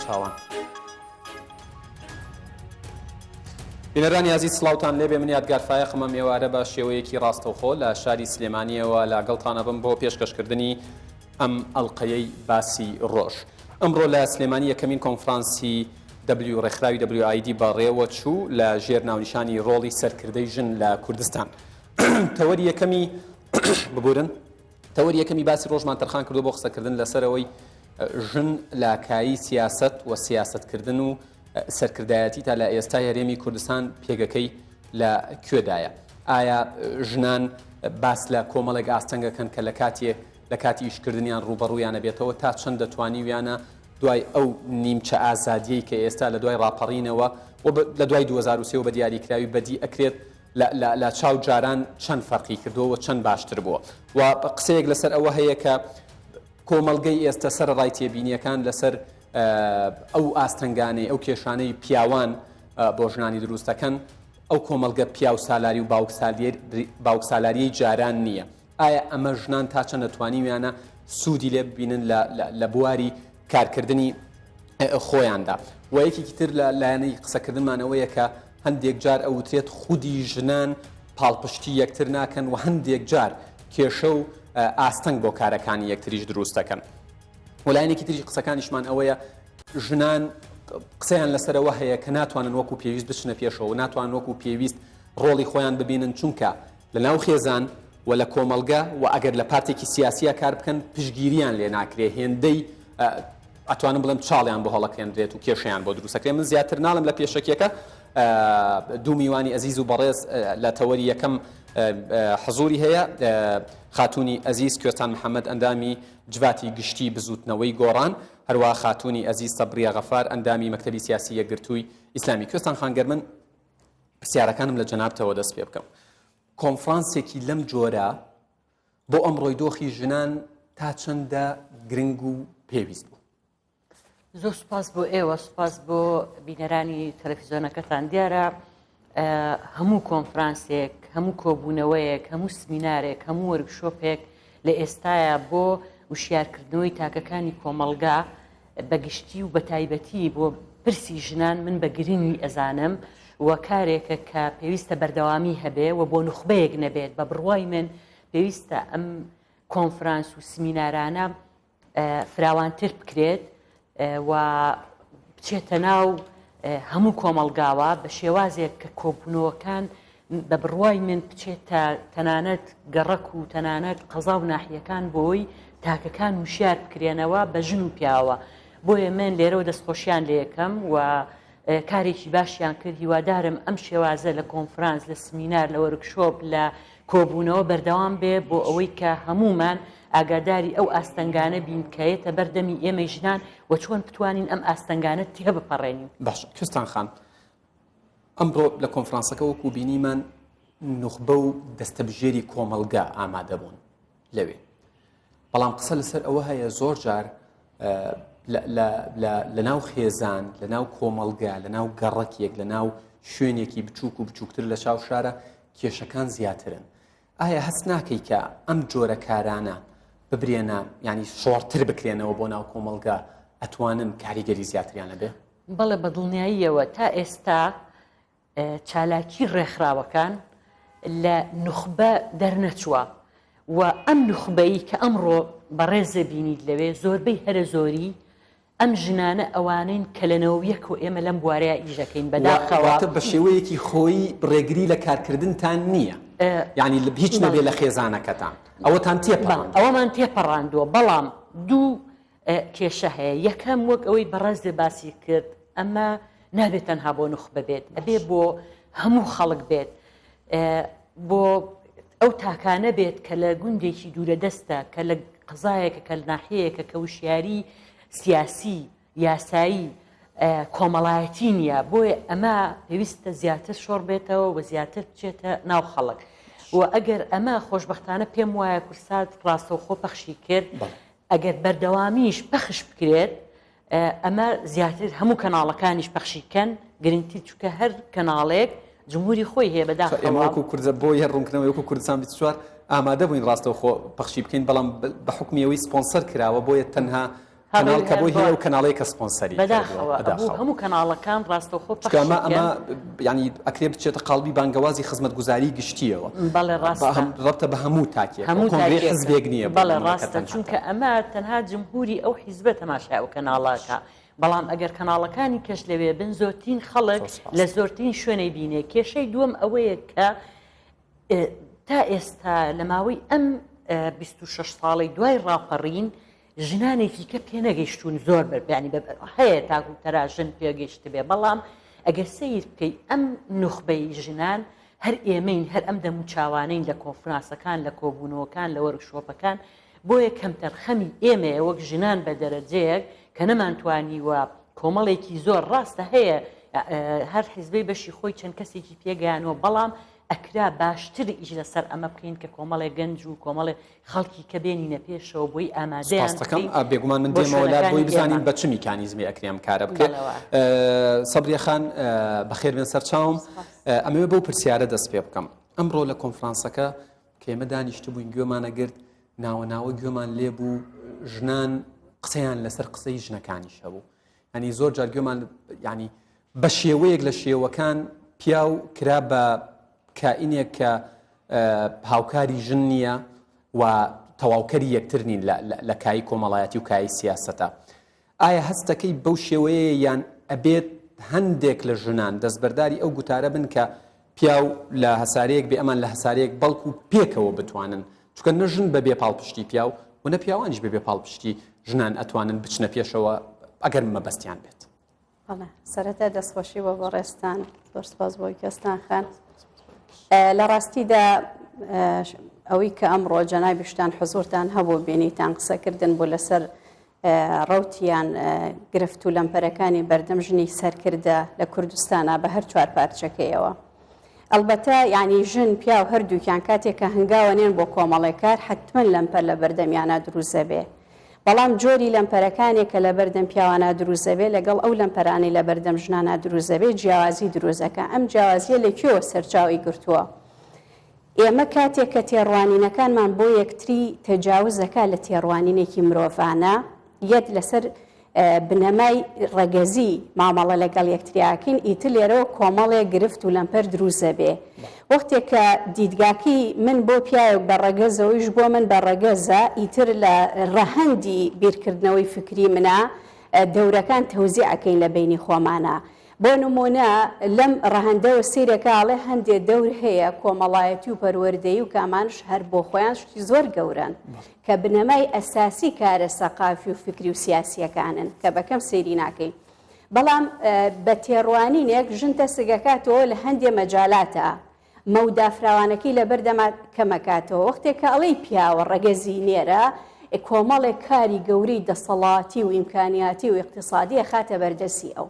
چاوان. بینەرانی ئازیز سڵاوتان لێبێ من یادگار فایەقم ئەم ئێوارە بە شێوەیەکی ڕاستەوخۆ لە شاری سلێمانیەوە لەگەڵتان ئەبم بۆ پێشکەشکردنی ئەم ئەڵلقەیەی باسی ڕۆژ. ئەمڕۆ لە سلێمانی یەکەمین کۆنفرانسی W ڕێکخراوی WID بەڕێوە چوو لە ژێر ناونیشانی ڕۆڵی سەرکردەی ژن لە کوردستان. تەوەری یەکەمی ببورن تەوەری یەکەمی باسی ڕۆژمان تەرخان کردو بۆ قسەکردن لەسەر ئەوەی ژن لە کایی سیاسەت و سیاسەتکردن و سەرکردایەتی تا لە ئێستای هەرێمی کوردستان پێگەکەی لە کوێدایە؟ ئایا ژنان باس لە کۆمەڵێک ئاستەنگەکەن کە لە کاتێ لە کاتی ئیشکردنیان ڕووبەڕوویانە بێتەوە تا چەند دەتوانیویانە دوای ئەو نیمچە ئازادیەی کە ئێستا لە دوای ڕاپەڕینەوە و لە دوای 2023 بە دیاریکراوی بەدی ئەکرێت لە چاو جاران چەند فەرقی کردووە و چەند باشتر بووە و قسەیەک لەسەر ئەوە هەیە کە کۆمەڵگەی ئێستا سەرەڕای تێبینیەکان لەسەر ئەو ئاستەنگانەی ئەو کێشانەی پیاوان بۆ ژنانی دروستەکەن ئەو کۆمەڵگە پیاو سالاری و باوکسالاریی جاران نییە ئایا ئەمە ژنان تا چەندە توانیویانە سوودی لێ ببینن لە بواری کارکردنی خۆیاندا و یەکێکی تر لە لایەنەی قسەکردنمان ئەوەیە کە هەندێک جار ئەوترێت خودی ژنان پاڵپشتی یەکتر ناکەن و هەندێک جار کێشە و ئاستەنگ بۆ کارەکانی یەکتریش دروست دەکەن. و لایەنێکی تری قسەکانیشمان ئەوەیە ژنان قسەیان لەسەرەوە هەیە کە ناتوانن وەکو پێویست بچنە پێشەوە ناتوان وەکو پێویست ڕۆڵی خۆیان ببینن چونکە لە ناو خێزان و لە کۆمەڵگە و ئەگەر لە پارتێکی سیاسییا کار بکەن پشتگیریان لێ ناکرێ هێندەی ئەتوانم بڵێم چاڵیان بۆ هەڵەکێنرێت و کێشەیان بۆ دروستەکرێ من زیاتر ناڵم لە پێشەکیەکە دوو میوانی ئەزیز و بەڕێز لە تەوەری یەکەم حزوری هەیە خاتونی ئەزیز کوێستان محەممەد ئەندامی جڤاتی گشتی بزوتنەوەی گۆڕان هەروە خاتونی ئەزیز سەبریە غەفار ئەندامی مەکتەبی سیاسی یەکگرتووی ئیسلامی کوێستان خان گەر من پرسیارەکانم لە جەنابتەوە دەست پێ بکەم کۆنفرانسێکی لەم جۆرە بۆ ئەمڕۆی دۆخی ژنان تا چەندە گرنگ و پێویست بوو؟ زۆر سوپاس بۆ ئێوە سوپاس بۆ بینەرانی تەلەفیزیۆنەکەتان دیارە هەموو کۆنفرانسێک هەموو کۆبوونەوەیەک هەموو سمینارێک هەموو وەرکشۆپێک لە ئێستایا بۆ وشیارکردنەوەی تاکەکانی کۆمەڵگا بە گشتی و بە تایبەتی بۆ پرسی ژنان من بە گرنگی ئەزانم و کارێکە کە پێویستە بەردەوامی هەبێ و بۆ نوخبەیەک نەبێت بە بڕوای من پێویستە ئەم کۆنفرانس و سمینارانە فراوانتر بکرێت و بچێتە ناو هەموو کۆمەڵگاوە بە شێوازێک کە کۆبوونەوەکان بە بڕوای من بچێتە تەنانەت گەڕەک و تەنانەت قەزا و ناحیەکان بۆی تاکەکان وشیار بکرێنەوە بە ژن و پیاوە بۆیە من لێرەوە دەستخۆشیان لێکەم و کارێکی باشیان کرد هیوادارم ئەم شێوازە لە کۆنفرانس لە سمینار لە وەرکشۆپ لە کۆبوونەوە بەردەوام بێ بۆ ئەوەی کە هەموومان ئاگاداری ئەو ئاستەنگانە بین کە یەتە بەر دەمی ئێمەی ژنان و چۆن بتوانین ئەم ئاستەنگانە تێبپەڕێنین. باشە کوێستان خان، ئەمڕۆ لە کۆنفرانسەکە وەکو بینیمان نوخبە و دەستەبژێری کۆمەڵگا ئامادە بوون لەوێ، بەڵام قسە لەسەر ئەوە هەیە زۆر جار لە ناو خێزان، لە ناو کۆمەڵگا، لە ناو گەڕەکێک، لە ناو شوێنێکی بچووک و بچووکتر لە چاو شارە کێشەکان زیاترن. ئایا هەست ناکەی کە ئەم جۆرە کارانە ببرێنە یانی شۆڕتر بکرێنەوە بۆ ناو کۆمەڵگا ئەتوانن کاریگەری زیاتریان هەبێ؟ بەڵێ بەدڵنیاییەوە تا ئێستا چالاکی ڕێکخراوەکان لە نوخبە دەرنەچووە و ئەم نوخبەی کە ئەمڕۆ بەڕێزە بینیت لەوێ زۆربەی هەرە زۆری ئەم ژنانە ئەوانەین کە لە نەوەیەکەوە ئێمە لەم بوارەیا ئیش دەکەین بەداخەوە. واتە بە شێوەیەکی خۆیی ڕێگری لە کارکردنتان نییە یانی هیچ نەبێ لە خێزانەکەتان ئەوەتان تێپەڕاندووە. ئەوەمان تێپەڕاندووە بەڵام دوو کێشە هەیە یەکەم وەک ئەوەی بەڕێزێ باسی کرد ئەمە نابێت تەنها بۆ نوخبە بێت ئەبێ بۆ هەموو خەڵک بێت بۆ ئەو تاکانە بێت کە لە گوندێکی دوورە دەستە کە لە قەزایەکە کە لە ناحیەیەکە کە وشیاری سیاسی یاسایی کۆمەڵایەتی نییە بۆیە ئەمە پێویستە زیاتر شۆڕ بێتەوە و زیاتر بچێتە ناو خەڵک و ئەگەر ئەمە خۆشببختانە پێم وایە کورسات ڕاستەوخۆ پەخشی کرد ئەگەر بەردەوامیش پەخش بکرێت ئەمە زیاتر هەموو کەناڵەکانیش پەخشی کەن گرنگتر چونکە هەر کەناڵێک جمهوری خۆی هەیە بەداخەوە. ئێمە وەکو کوردە بۆ یە ڕوونکردنەوە وەکو کوردستان 24 ئامادە بووین ڕاستەوخۆ پەخشی بکەین بەڵام بە حوکمی ئەوەی سپۆنسەر کراوە بۆیە تەنها. کەناڵ کە بۆی هەیە و کەناڵەیە کە سپۆنسەری بەداخەوە ئەبوو هەموو کەناڵەکان ڕاستەوخۆ پەخشی بکەن. ئەمە یانی ئەکرێ بچێتە قاڵبی بانگەوازی خزمەتگوزاری گشتیەوە. بەڵێ ڕاستە. ڕەبتە بە هەموو تاکێک. هەموو کۆنگرەی حزبێک نییە. بەڵێ ڕاستە چونکە ئەمە تەنها جمهوری ئەو حیزبە تەماشای ئەو کەناڵە ئەکا بەڵام ئەگەر کەناڵەکانی کەش لەوێ بن زۆرترین خەڵک لە زۆرترین شوێنەی بینێ کێشەی دووەم ئەوەیە کە تا ئێستا لە ماوەی ئەم 26 ساڵەی دوای ڕاپەڕین ژنانێکی کە پێنەگەیشتون زۆر بەربیانی هەیە تاکو تەرا ژن پێگەیشت بێ بەڵام ئەگەر سیر بکەی ئەم نوخبەی ژنان هەر ئێمەین هەر ئەم دەموچاوانەین لە کۆنفرانسەکان لە کۆبوونەوەکان لە وەرکشۆپەکان بۆیە کەمتەرخەمی ئێمەیە وەک ژنان بە دەرەجەیەک کە نەمانتوانیوە کۆمەڵێکی زۆر ڕاستە هەیە هەر حیزبەی بەشی خۆی چەند کەسێکی پێگەیانەوە بەڵام ئەکرا باشتر ئیش لەسەر ئەمە بکەین کە کۆمەڵێک گەنج و کۆمەڵێ خەڵکی کە بێنینە پێشەوە بۆی ئامادەیان سپاستەکەم بێگومان من دێمەوە لات بۆی بزانین بە چ میکانیزمی ئەکرێ ئەم کارە بکرێت سەبریە خان بەخێر بێن سەرچاوم ئەمەوێ بەو پرسیارە دەست پێ بکەم ئەمڕۆ لە کۆنفرانسەکە کە ئێمە دانیشتبووین گوێمان ئەگرت ناوە ناوە گوێمان لێ بوو ژنان قسەیان لەسەر قسەی ژنەکانیش هەبوو ینی زۆر جار گوێمان ینی بە شێوەیەک لە شێوەکان پیاو کرا بە کائینێک کە هاوکاری ژن نییە و تەواوکەری یەکتر نین لە کایی کۆمەڵایەتی و کایی سیاسەتە ئایا هەستەکەی بەو شێوەیەیە یان ئەبێت هەندێک لە ژنان دەستبەرداری ئەو گوتارە بن کە پیاو لە هەسارەیەک بێ ئەمان لە هەسارەیەک بەڵکو پێکەوە بتوانن چونکە نە ژن بەبێ پاڵپشتی پیاو و نە پیاوانیش بەبێ پاڵپشتی ژنان ئەتوانن بچنە پێشەوە ئەگەر مەبەستیان بێت. بەڵێ سەرەتا دەستخۆشی بۆ بەڕێزتان زۆر سپاس بۆ کوێستان خان لە ڕاستیدا ئەوەی کە ئەمڕۆ جەنابیشتان حزورتان هەبوو بینیتان قسەکردن بوو لەسەر ڕەوتیان گرفت و لەمپەرەکانی بەردەم ژنی سەرکردە لە کوردستانا بە هەر چوار پارچەکەیەوە. ئەڵبەتە یانی ژن پیاو هەردووکیان کاتێک کە هەنگاوە نێن بۆ کۆمەڵێک کار حەتمەن لەمپەر لە بەردەمیانا دروست دەبێ. بەڵام جۆری لەمپەرەکانێک کە لە بەردەم پیاوانا دروست دەبێ لەگەڵ ئەو لەمپەرانەی لە بەردەم ژنانا دروست دەبێ جیاوازی دروست دەکا. ئەم جیاوازییە لە کوێوە سەرچاوەی گرتووە؟ ئێمە کاتێک کە تێڕوانینەکانمان بۆ یەکتری تەجاوز دەکات لە تێڕوانینێکی مرۆڤانە یەت لەسەر بنەمای ڕەگەزی مامەڵە لەگەڵ یەکتری ئاکەین ئیتر لێرەوە کۆمەڵێک گرفت و لەمپەر دروست دەبێ وەختێک کە دیدگاکەی من بۆ پیاوێک بە ڕەگەزە ئەویش بۆ من بە ڕەگەزە ئیتر لە ڕەهەندی بیرکردنەوەی فکری منە دەورەکان تەوزیع ئەکەین لە بەینی خۆمانا بۆ نموونە لەم ڕەهەندەوە سەیرەکە ئەڵێ هەندێ دەور هەیە کۆمەڵایەتی و پەروەردەیی و کامانش هەر بۆ خۆیان شتی زۆر گەورەن کە بنەمای ئەساسی کارە سەقافی و فکری و سیاسیەکانن کە بەکەم سەیری ناکەین بەڵام بە تێڕوانینێک ژن تەسگەکاتەوە لە هەندێ مەجالاتە مەودا فراوانەکەی لەبەردەما کەمەکاتەوە وەختێک کە ئەڵێی پیاوە ڕەگەزی نێرە کۆمەڵێک کاری گەورەی دەسەڵاتی و ئیمکانیاتی و ئیقتیسادی ئەخاتە بەردەستی ئەو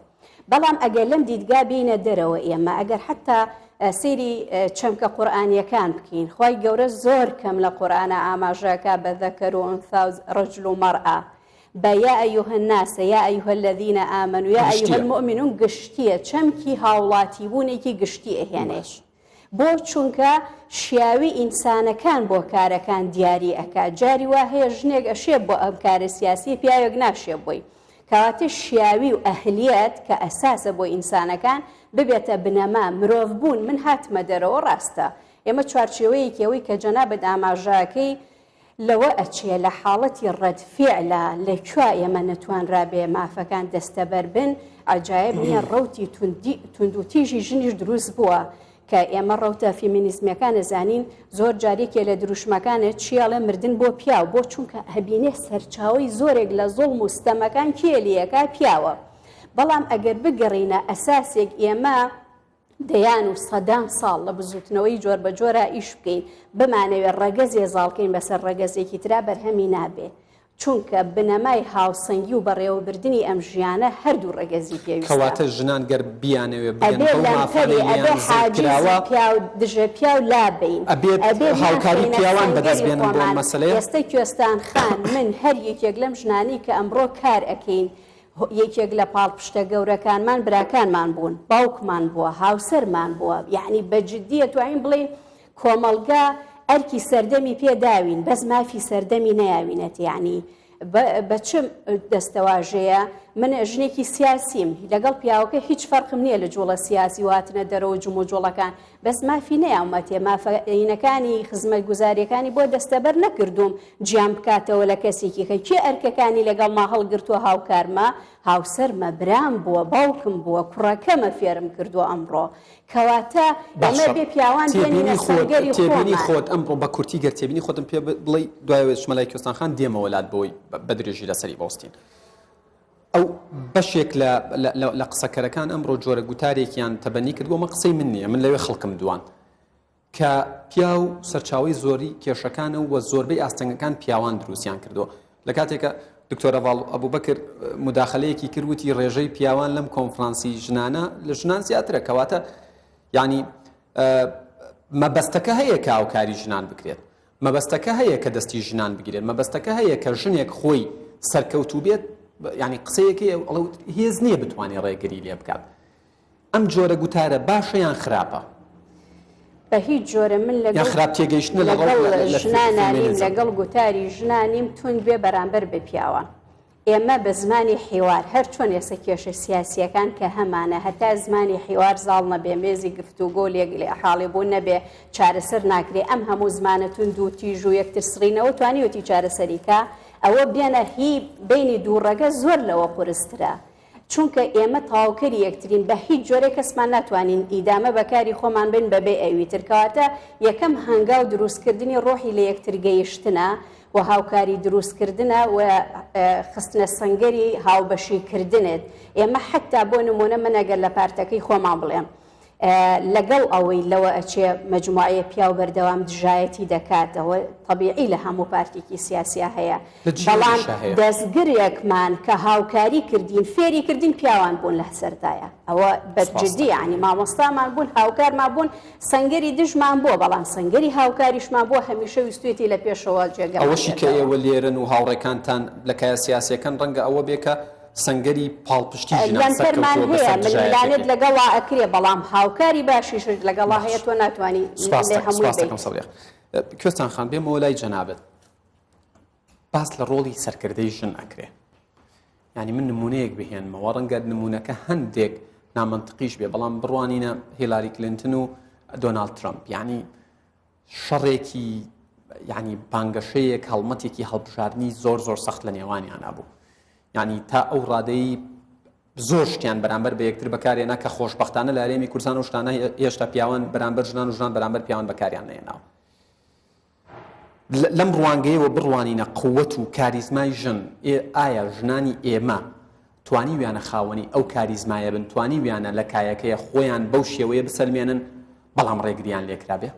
بەڵام ئەگەر لەم دیدگا بێینە دەرەوە ئێمە ئەگەر حەتا سەیری چەمکە قورئانیەکان بکەین خوای گەورە زۆر کەم لە قورئانا ئاماژەکا بە ذکر و انثى و رجل و مرأە بە یا ایها الناس یا ایها الذین آمنوا یا ایها المؤمنون گشتیە چەمکی هاوڵاتیبوونێکی گشتی ئەهێنێ بۆ چونکە شیاوی ئینسانەکان بۆ کارەکان دیاری ئەکا جاری وا هەیە ژنێک ئەشێ بۆ ئەم کارە سیاسیە پیاوێک ناشێ بۆی کەواتە شیاوی و ئەهلیەت کە ئەساسە بۆ ئینسانەکان ببێتە بنەما مرۆڤ بوون من هاتمە دەرەوە ڕاستە ئێمە چوارچێوەیەکی ئەوەی کە جەنابت ئاماژەکەی لەوە ئەچێ لە حاڵەتی ڕەد فیعلا لە کوێ ئێمە نەتوانرابێ مافەکان دەستەبەر بن، عەجایب نیە ڕەوتی توندی توندوتیژی ژنیش دروست بووە کە ئێمە ڕەوتە فیمینیزمیەکان ئەزانین زۆر جار یەکێ لە دروشمەکانە چی ئەڵێ مردن بۆ پیاو بۆ چونکە ئەبینێ سەرچاوەی زۆرێک لە زوڵم و ستەمەکان کێ لێیەکا پیاوە بەڵام ئەگەر بگەڕینە ئەساسێک ئێمە دەیان و سەدان ساڵ لە بزوتنەوەی جۆربەجۆرا ئیش بکەین، بمانەوێ ڕەگەزێ زاڵکەین بەسەر ڕەگەزێکی ترا بەرهەمی نابێ. چونکە بنەمای هاوسەنگی و بەڕێوەبردنی ئەم ژیانە هەردوو ڕەگەزی پێویستە. کەواتە ژنان گەر بیانەوێ بگەن ئەبێ بەو لەمپەری، مافانەی ئەبێ لێیان زەوت حاجیزی کراوە، پیاو دژە پیاو لابەین. ئەبێت ئەبێ هاوکاری بیانخەینە پیاوان بەدەست سەنگەری بێنن بۆ ئەم خۆمان. مەسەلەیە. ئێستە کوێستان خان، من، هەر یەکێک لەم ژنانەی کە ئەمڕۆ کار ئەکەین، یەکێک لە پاڵپشتە گەورەکانمان براکانمان بوون، باوکمان بووە، هاوسەرمان بووە، یەعنی بە جدی ئەتوانین بڵێین کۆمەڵگا ئەرکی سەردەمی پێ داوین بەس مافی سەردەمی نەیاوینەت یەعنی. بە چ دەستەواژەیە؟ من ژنێکی سیاسیم، لەگەڵ پیاوەکە هیچ فەرقم نییە لە جوڵە سیاسی و هاتنە دەرەوە و جموجوڵەکان، بەس مافی نەیاومەتێ، مافەینەکانی خزمەتگوزارییەکانی بۆ دەستەبەر نەکردووم جیام بکاتەوە لە کەسێکی کە کێ ئەرکەکانی لەگەڵما هەڵگرتووە هاوکارمە، هاوسەرمە، برام بووە، باوکم بووە، کوڕەکەمە فێرم کردووە ئەمڕۆ. کەواتە ئێمە باشە بێ پیاوان تێبینی بێنینە خۆت سەنگەری تێبینی خۆمان. خۆت ئەمڕۆ بە کورتی گەر تێبینی خۆتم پێ بڵێی دوایەوە دەچمە لای کوێستان خان دێمەوە لات بۆی بە درێژی لەسەری بوەستین. ئەو بەشێک لە لە قسەکەرەکان ئەمڕۆ جۆرە گوتارێکیان تەبەنی کردووە ئەمە قسەی من نییە من لەوێ خەڵکم دوان کە پیاو سەرچاوەی زۆری کێشەکانە و زۆربەی ئاستەنگەکان پیاوان دروستیان کردووە لە کاتێکە دکتۆر هەڤاڵ ئەبوبەکر مداخلەیەکی کرد وتی ڕێژەی پیاوان لەم کۆنفرانسی ژنانە لە ژنان زیاترە کەواتە یعنی مەبەستەکە هەیە کە هاوکاری ژنان بکرێت مەبەستەکە هەیە کە دەستی ژنان بگرێت مەبەستەکە هەیە کە ژنێک خۆی سەرکەوتوو بێت ینی قسەیەکەی ئەڵێ هێز نییە بتوانێت ڕێگری لێ بکات ئەم جۆرە گوتارە باشە یان خراپە؟ بە هیچ جۆرە من یان لەگەڵ خراپ تێگەیشتنە لەگەڵ لەگەڵ لە ژنانا نیم فێمێنزم؟ لەگەڵ گوتاری ژنا نیم توند بێ بەرامبەر بە پیاوان ئێمە بە زمانی حیوار هەر چۆن ئێسە کێشە سیاسیەکان کە هەمانە هەتا زمانی حیوار زاڵ نەبێ مێزی گفتوگۆ لێک حاڵی بوون نەبێ چارەسەر ناکرێ ئەم هەموو زمانە توند و تیژ و یەکتر سڕینەوە توانیوەتی چارەسەری کا ئەوە بێنە هی بەینی دوو ڕەگەز زۆر لەوە قورسترە چونکە ئێمە تەواوکەری یەکترین بە هیچ جۆرێک کەسمان ناتوانین ئیدامە بە کاری خۆمان بەین بەبێ ئەوی تر کەواتە یەکەم هەنگاو دروستکردنی ڕۆحی لە یەکتر گەیشتنە و هاوکاری دروستکردنە و خستنە سەنگەری هاوبەشی کردنت ئێمە حەتا بۆ نمونە من ئەگەر لە پارتەکەی خۆمان بڵێم لەگەڵ ئەوەی لەوە ئەچێ مەجموعەیە پیاو بەردەوام دژایەتی دەکات ئەوە تەبیعی لە هەموو پارتێکی سیاسیا هەیە لە بەڵام جیهانیشا هەیە. دەستگرێکمان کە هاوکاری کردین فێری کردین پیاوان بوون لە سەردایە ئەوە بە سپاس جدی دەکەم. یانی مامۆستامان بوون هاوکارمان بوون سەنگەری دژمان بووە بەڵام سەنگەری هاوکاریشمان بووە هەمیشە ویستویەتی لە پێشەوە جێگەمان ئەوەشی کە بێتەوە. ئێوە لێرەن و هاوڕێکانتان لە کایە سیاسیەکەن ڕەنگە ئەوە بێ کە سەنگەری پاڵپشتی ژنان لەمپەرمان سەرکەوتووە هەیە بەسەر ململانێت دژایەتیەکەی. لەگەڵا ئەکرێ بەڵام هاوکاری باشیشت لەگەڵا باش هەیە تۆ ناتوانی سپاس لێ دەکەم هەمووی سپاس بەیت. دەکەم سەبریە. کوێستان خان بێمەوە لای جەنابت باس لە ڕۆڵی سەرکردەی ژن ئەکرێ یعنی من نمونەیەک بهێنمەوە ڕەنگە نمونەکە هەندێک نامەنتقیش بێ بەڵام بڕوانینە هیلاری کلینتن و دۆناڵد ترەمپ یعنی شەڕێکی یعنی بانگەشەیەک هەڵمەتێکی هەڵبژاردنی زۆر زۆر سەخت لە نێوانیانە بوو یعنی تا ئەو ڕادەی زۆر شتیان بەرامبەر بە یەکتر بەکارێنا کە خۆشببختانە لە هەرێمی کوردستان و شتانە هێشتا پیاوان بەرامبەر ژنان و ژنان بەرامبەر پیاوان بەکاریان نێناوە لەم ڕوانگەیەوە بڕوانینە قوت و کاریزمای ژن، ئایا ژنانی ئێمە توانیویانە خاوەنی ئەو کاریزمایە بن، توانیویانە لە کایەکەیە خۆیان بەو شێوەیە بسەلمێنن، بەڵام ڕێگریان لێکرابێ؟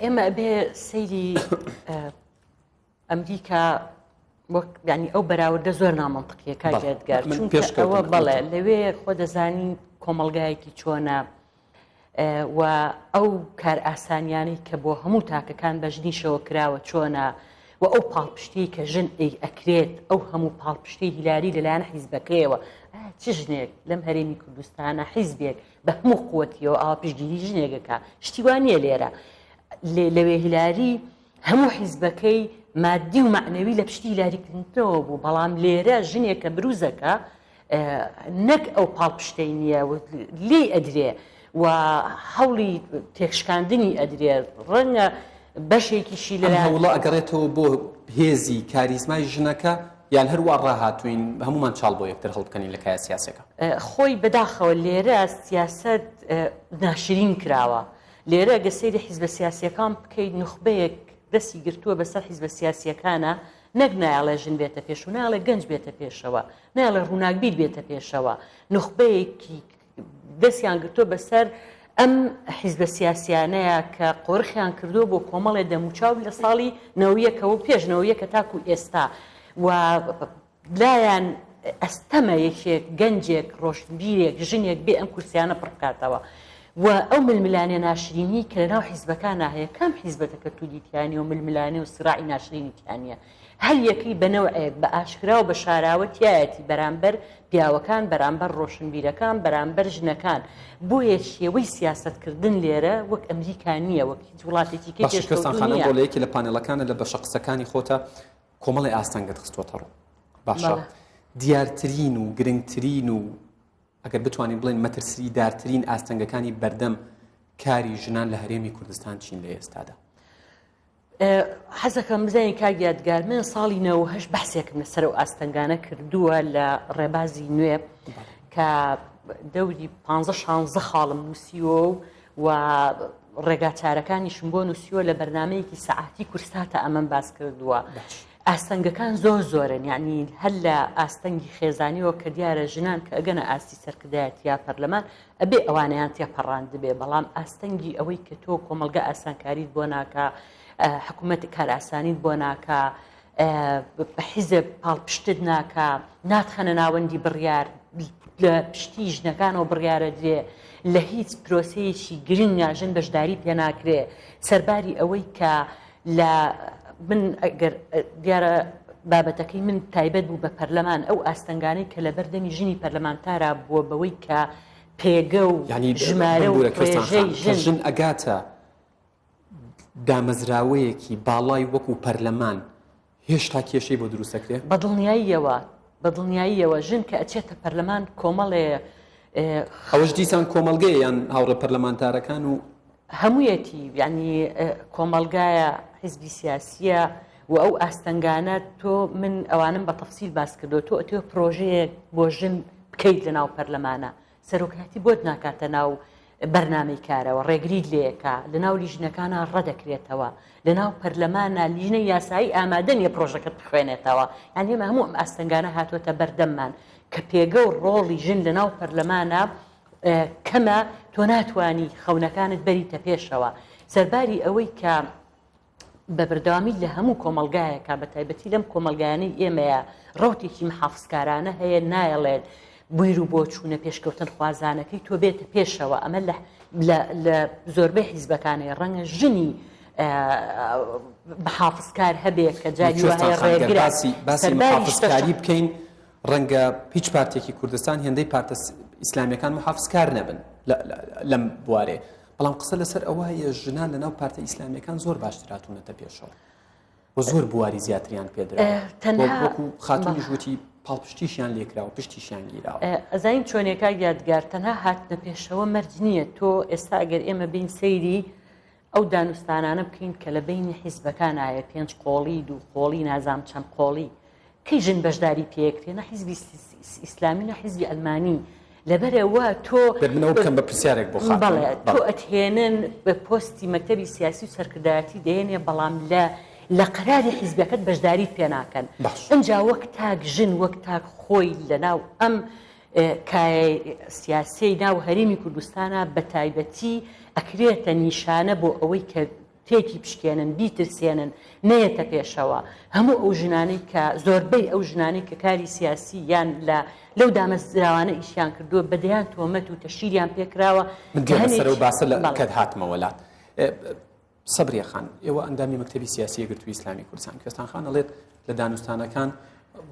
ئێمە ئەبێ سەیری ئەمریکا وەک یانی ئەو بەراوردە زۆر نامەنتقیە کاک یادگار چونکە ئەوە بەڵێ لەوێ خۆ دەزانی کۆمەڵگایەکی چۆنە و ئەو کار ئاسانیانەی کە بۆ هەموو تاکەکان بە ژنیشەوە کراوە چۆنە و ئەو پاڵپشتی کە ژن ئەی ئەکرێت ئەو هەموو پاڵپشتی هیلاری لەلایەن حیزبەکەیەوە چ ژنێک لەم هەرێمی کوردستانە حیزبێک بە هەموو قوتیەوە ئاوا پشتگیری ژنێکەکە شتیوان نییە لێرە لەوێ هیلاری هەموو حیزبەکەی مادی و مەعنەوی لە پشتی هیلاری کلینتنەوە بوو، بەڵام لێرە ژنێک کە بروزەکە نەک ئەو پاڵپشتەی نییە و لێی ئەدرێ و هەوڵی تێکشکاندنی ئەدرێ ڕەنگە بەشێکیشی لە ئەم هەوڵە ئەگەڕێتەوە بۆ هێزی کاریزمای ژنەکە یان هەروا ڕاهاتووین هەموومان چاڵ بۆ یەکتر هەڵبکەنین لە کایە سیاسەکە؟ خۆی بەداخەوە لێرە سیاسەت ناشرین کراوە لێرە گەر سەیری حیزبە سیاسیەکان بکەیت نوخبەیەک دەستی گرتووە بەسەر حیزبە سیاسیەکانا نەک نایەڵێ ژن بێتە پێش و نایەڵێ گەنج بێتە پێشەوە نایەڵێ ڕووناکبیر بێتە پێشەوە نوخبەیەکی دەستیان گرتووە بەسەر ئەم حیزبە سیاسیانەیە کە قۆرخیان کردووە بۆ کۆمەڵێ دەموچاو لە ساڵی نەوەیەکەوە پێش نەوەیەکە تاکو ئێستا و لایان ئەستەمە یەکێک، گەنجێک، ڕۆشنبیرێک، ژنێک بێ ئەم کورسیانە پڕ بکاتەوە و ئەو ململانێ ناشرینی کە لەناو حیزبەکانا هەیە، کام حیزبە تەکەتولی تیا نیە و ململانێ و سیڕاعی ناشرینی تیا نیە؟ هەر یەکەی بە نەوعێک بە ئاشکرا و بە شاراوە تیایەتی بەرامبەر پیاوەکان، بەرامبەر ڕۆشنبیرەکان، بەرامبەر ژنەکان. بۆیە شێوەی سیاسەتکردن لێرە وەک ئەمریکا نیە، وەک هیچ وڵاتێکی کەی باشە کوێستان پێشکەوتوو خان نیە. ئەمڕۆ لە یەکێ لە پانێڵەکانە لە بەشە قسەکانی خۆتا. کۆمەڵی ئاستەنگت خستووەتە ڕوو باشە دیارترین و گرنگترین و ئەگەر بتوانین بڵێن مەترسیدارترین ئاستەنگەکانی بەردەم کاری ژنان لە هەرێمی کوردستان چین لە ئێستادا؟ حەزەکەم بزانین کاک یادگار من ساڵی 98 بەحسێکم لەسەر ئەو ئاستەنگانە کردووە لە ڕێبازی نوێ کە دەوری 15 16 خاڵم نووسیوە و و ڕێگاچارەکانیشم بۆ نووسیوە لە بەرنمەیەکی سەعاتی کورساتە ئەمەم باس کردووە. ئاستەنگەکان زۆر زۆرن یعنی هەر لە ئاستەنگی خێزانیەوە کە دیارە ژنان کە ئەگەنە ئاستی سەرکردایەتی یا پەرلەمان ئەبێ ئەوانەیان تێپەڕاندبێ بەڵام ئاستەنگی ئەوەی کە تۆ کۆمەڵگە ئاسانکاریت بۆ ناکا حکوومەت کارئاسانیت بۆ ناکا حیزب پاڵپشتت ناکا ناتخەنە ناوەندی بڕیار لە پشتی ژنەکانەوە بڕیارە درێ لە هیچ پرۆسەیەکی گرنگا ژن بەشداری پێ ناکرێ سەرباری ئەوەی کە لە من ئەگەر دیارە بابەتەکەی من تایبەت بوو بە پەرلەمان ئەو ئاستەنگانەی کە لە بەردەمی ژنی پەرلەمانتارا بووە بەوەی کە پێگە و ژمارە و ڕێژەی ژن ژن ئەگاتە دامەزراوەیەکی باڵای وەکو پەرلەمان هێشتا کێشەی بۆ دروست دەکرێت؟ بە دڵنیاییەوە بە دڵنیاییەوە ژن کە ئەچێتە پەرلەمان کۆمەڵێ ئەوەش دیسان کۆمەڵگەیە یان هاوڕێ پەرلەمانتارەکان و هەموویەتی یعنی کۆمەڵگایە حیزبی سیاسیە و ئەو ئاستەنگانە تۆ من ئەوانم بە تەفسیل باس کردو تۆ ئەتێ پرۆژەیەک بۆ ژن بکەیت لە ناو پەرلەمانە سەرۆکایەتی بۆت ناکاتە ناو بەرنامەی کارەوە ڕێگریت لێکا لە ناو لیژنەکانە ڕەدەکرێتەوە لە ناو پەرلەمانە لیژنەی یاسایی ئامادە نیە پرۆژەکەت بخوێنێتەوە یان ئێمە هەموو ئەم ئاستەنگانە هاتووەتە بەردەممان کە پێگە و ڕۆڵی ژن لە ناو پەرلەمانە کەمە تۆ ناتوانی خەونەکانت بەریتە پێشەوە سەرباری ئەوەی کە بە بەردەوامی لە هەموو کۆمەڵگایەکە بە تایبەتی لەم کۆمەڵگایانەی ئێمەیە ڕوتێکی محافزکارانە هەیە نایەڵێت بویر و بۆچوونە پێشکەوتن خوازانەکەی تۆ بێتە پێشەوە ئەمە لە زۆربەی حیزبەکانەیە ڕەنگە ژنی محافزکار هەبێ کە جاری هەیە ڕێگرە باسی محافزکاری بکەین ڕەنگە هیچ پارتێکی کوردستان هێندەی پارتە ئیسلامیەکان محافزکار نەبن لەم بوارێ بەڵام قسە لەسەر ئەوە هەیە ژنان لەناو پارتە ئیسلامیەکان زۆر باشتر هاتوونەتە پێشەوە و زۆر بواری زیاتریان پێدرا وەکو خاتونیش وتی پاڵپشتیشیان لێکراوە پشتیشیان گیراوە. ئەزانین چۆنیە کاک یادگار تەنها هاتنە پێشەوە مەرج نییە تۆ ئێستا ئەگەر ئێمە بین سەیری ئەو دانوستانانە بکەین کە لە بینی حیزبەکانایە پێنج قۆڵی دوو قۆڵی نازام چەند قۆڵی کەی ژن بەشداری پێکرێ نە حیزبی ئیسلامی نە حیزبی ئەلمانی لەبەرئەوە تۆ من ئەوە بکەم بە پرسیارێک بۆ خاتوون. بەڵێ تۆ ئەتهێنن بە پۆستی مەکتەبی سیاسی و سەرکردایەتی دەیەنێ بەڵام لە لە قەراری حیزبەکەت بەشداریت پێ ناکەن باش. ئینجا وەک تاک ژن وەک تاک خۆی لەناو ئەم کایە سیاسیەی ناو هەرێمی کوردستانا بە تایبەتی ئەکرێتە نیشانە بۆ ئەوەی کە تێکی بشکێنن، بیترسێنن، نەیەتە پێشەوە. هەموو ئەو ژنانەی کە، زۆربەی ئەو ژنانەی کە کاری سیاسی یان لە لەو دامەزراوانە ئیشیان کردووە، بە دەیان تۆمەت و تەشهیریان پێ کراوە من کە دێمە سەر ئەو هەنێکی باسە لە بەڵێ. کەت هاتمەوە لات. سەبریە خان، ئێوە ئەندامی مەکتەبی سیاسی یەکگرتووی ئیسلامی کوردستان. کوێستان خان ئەڵێت لە دانوستانەکان،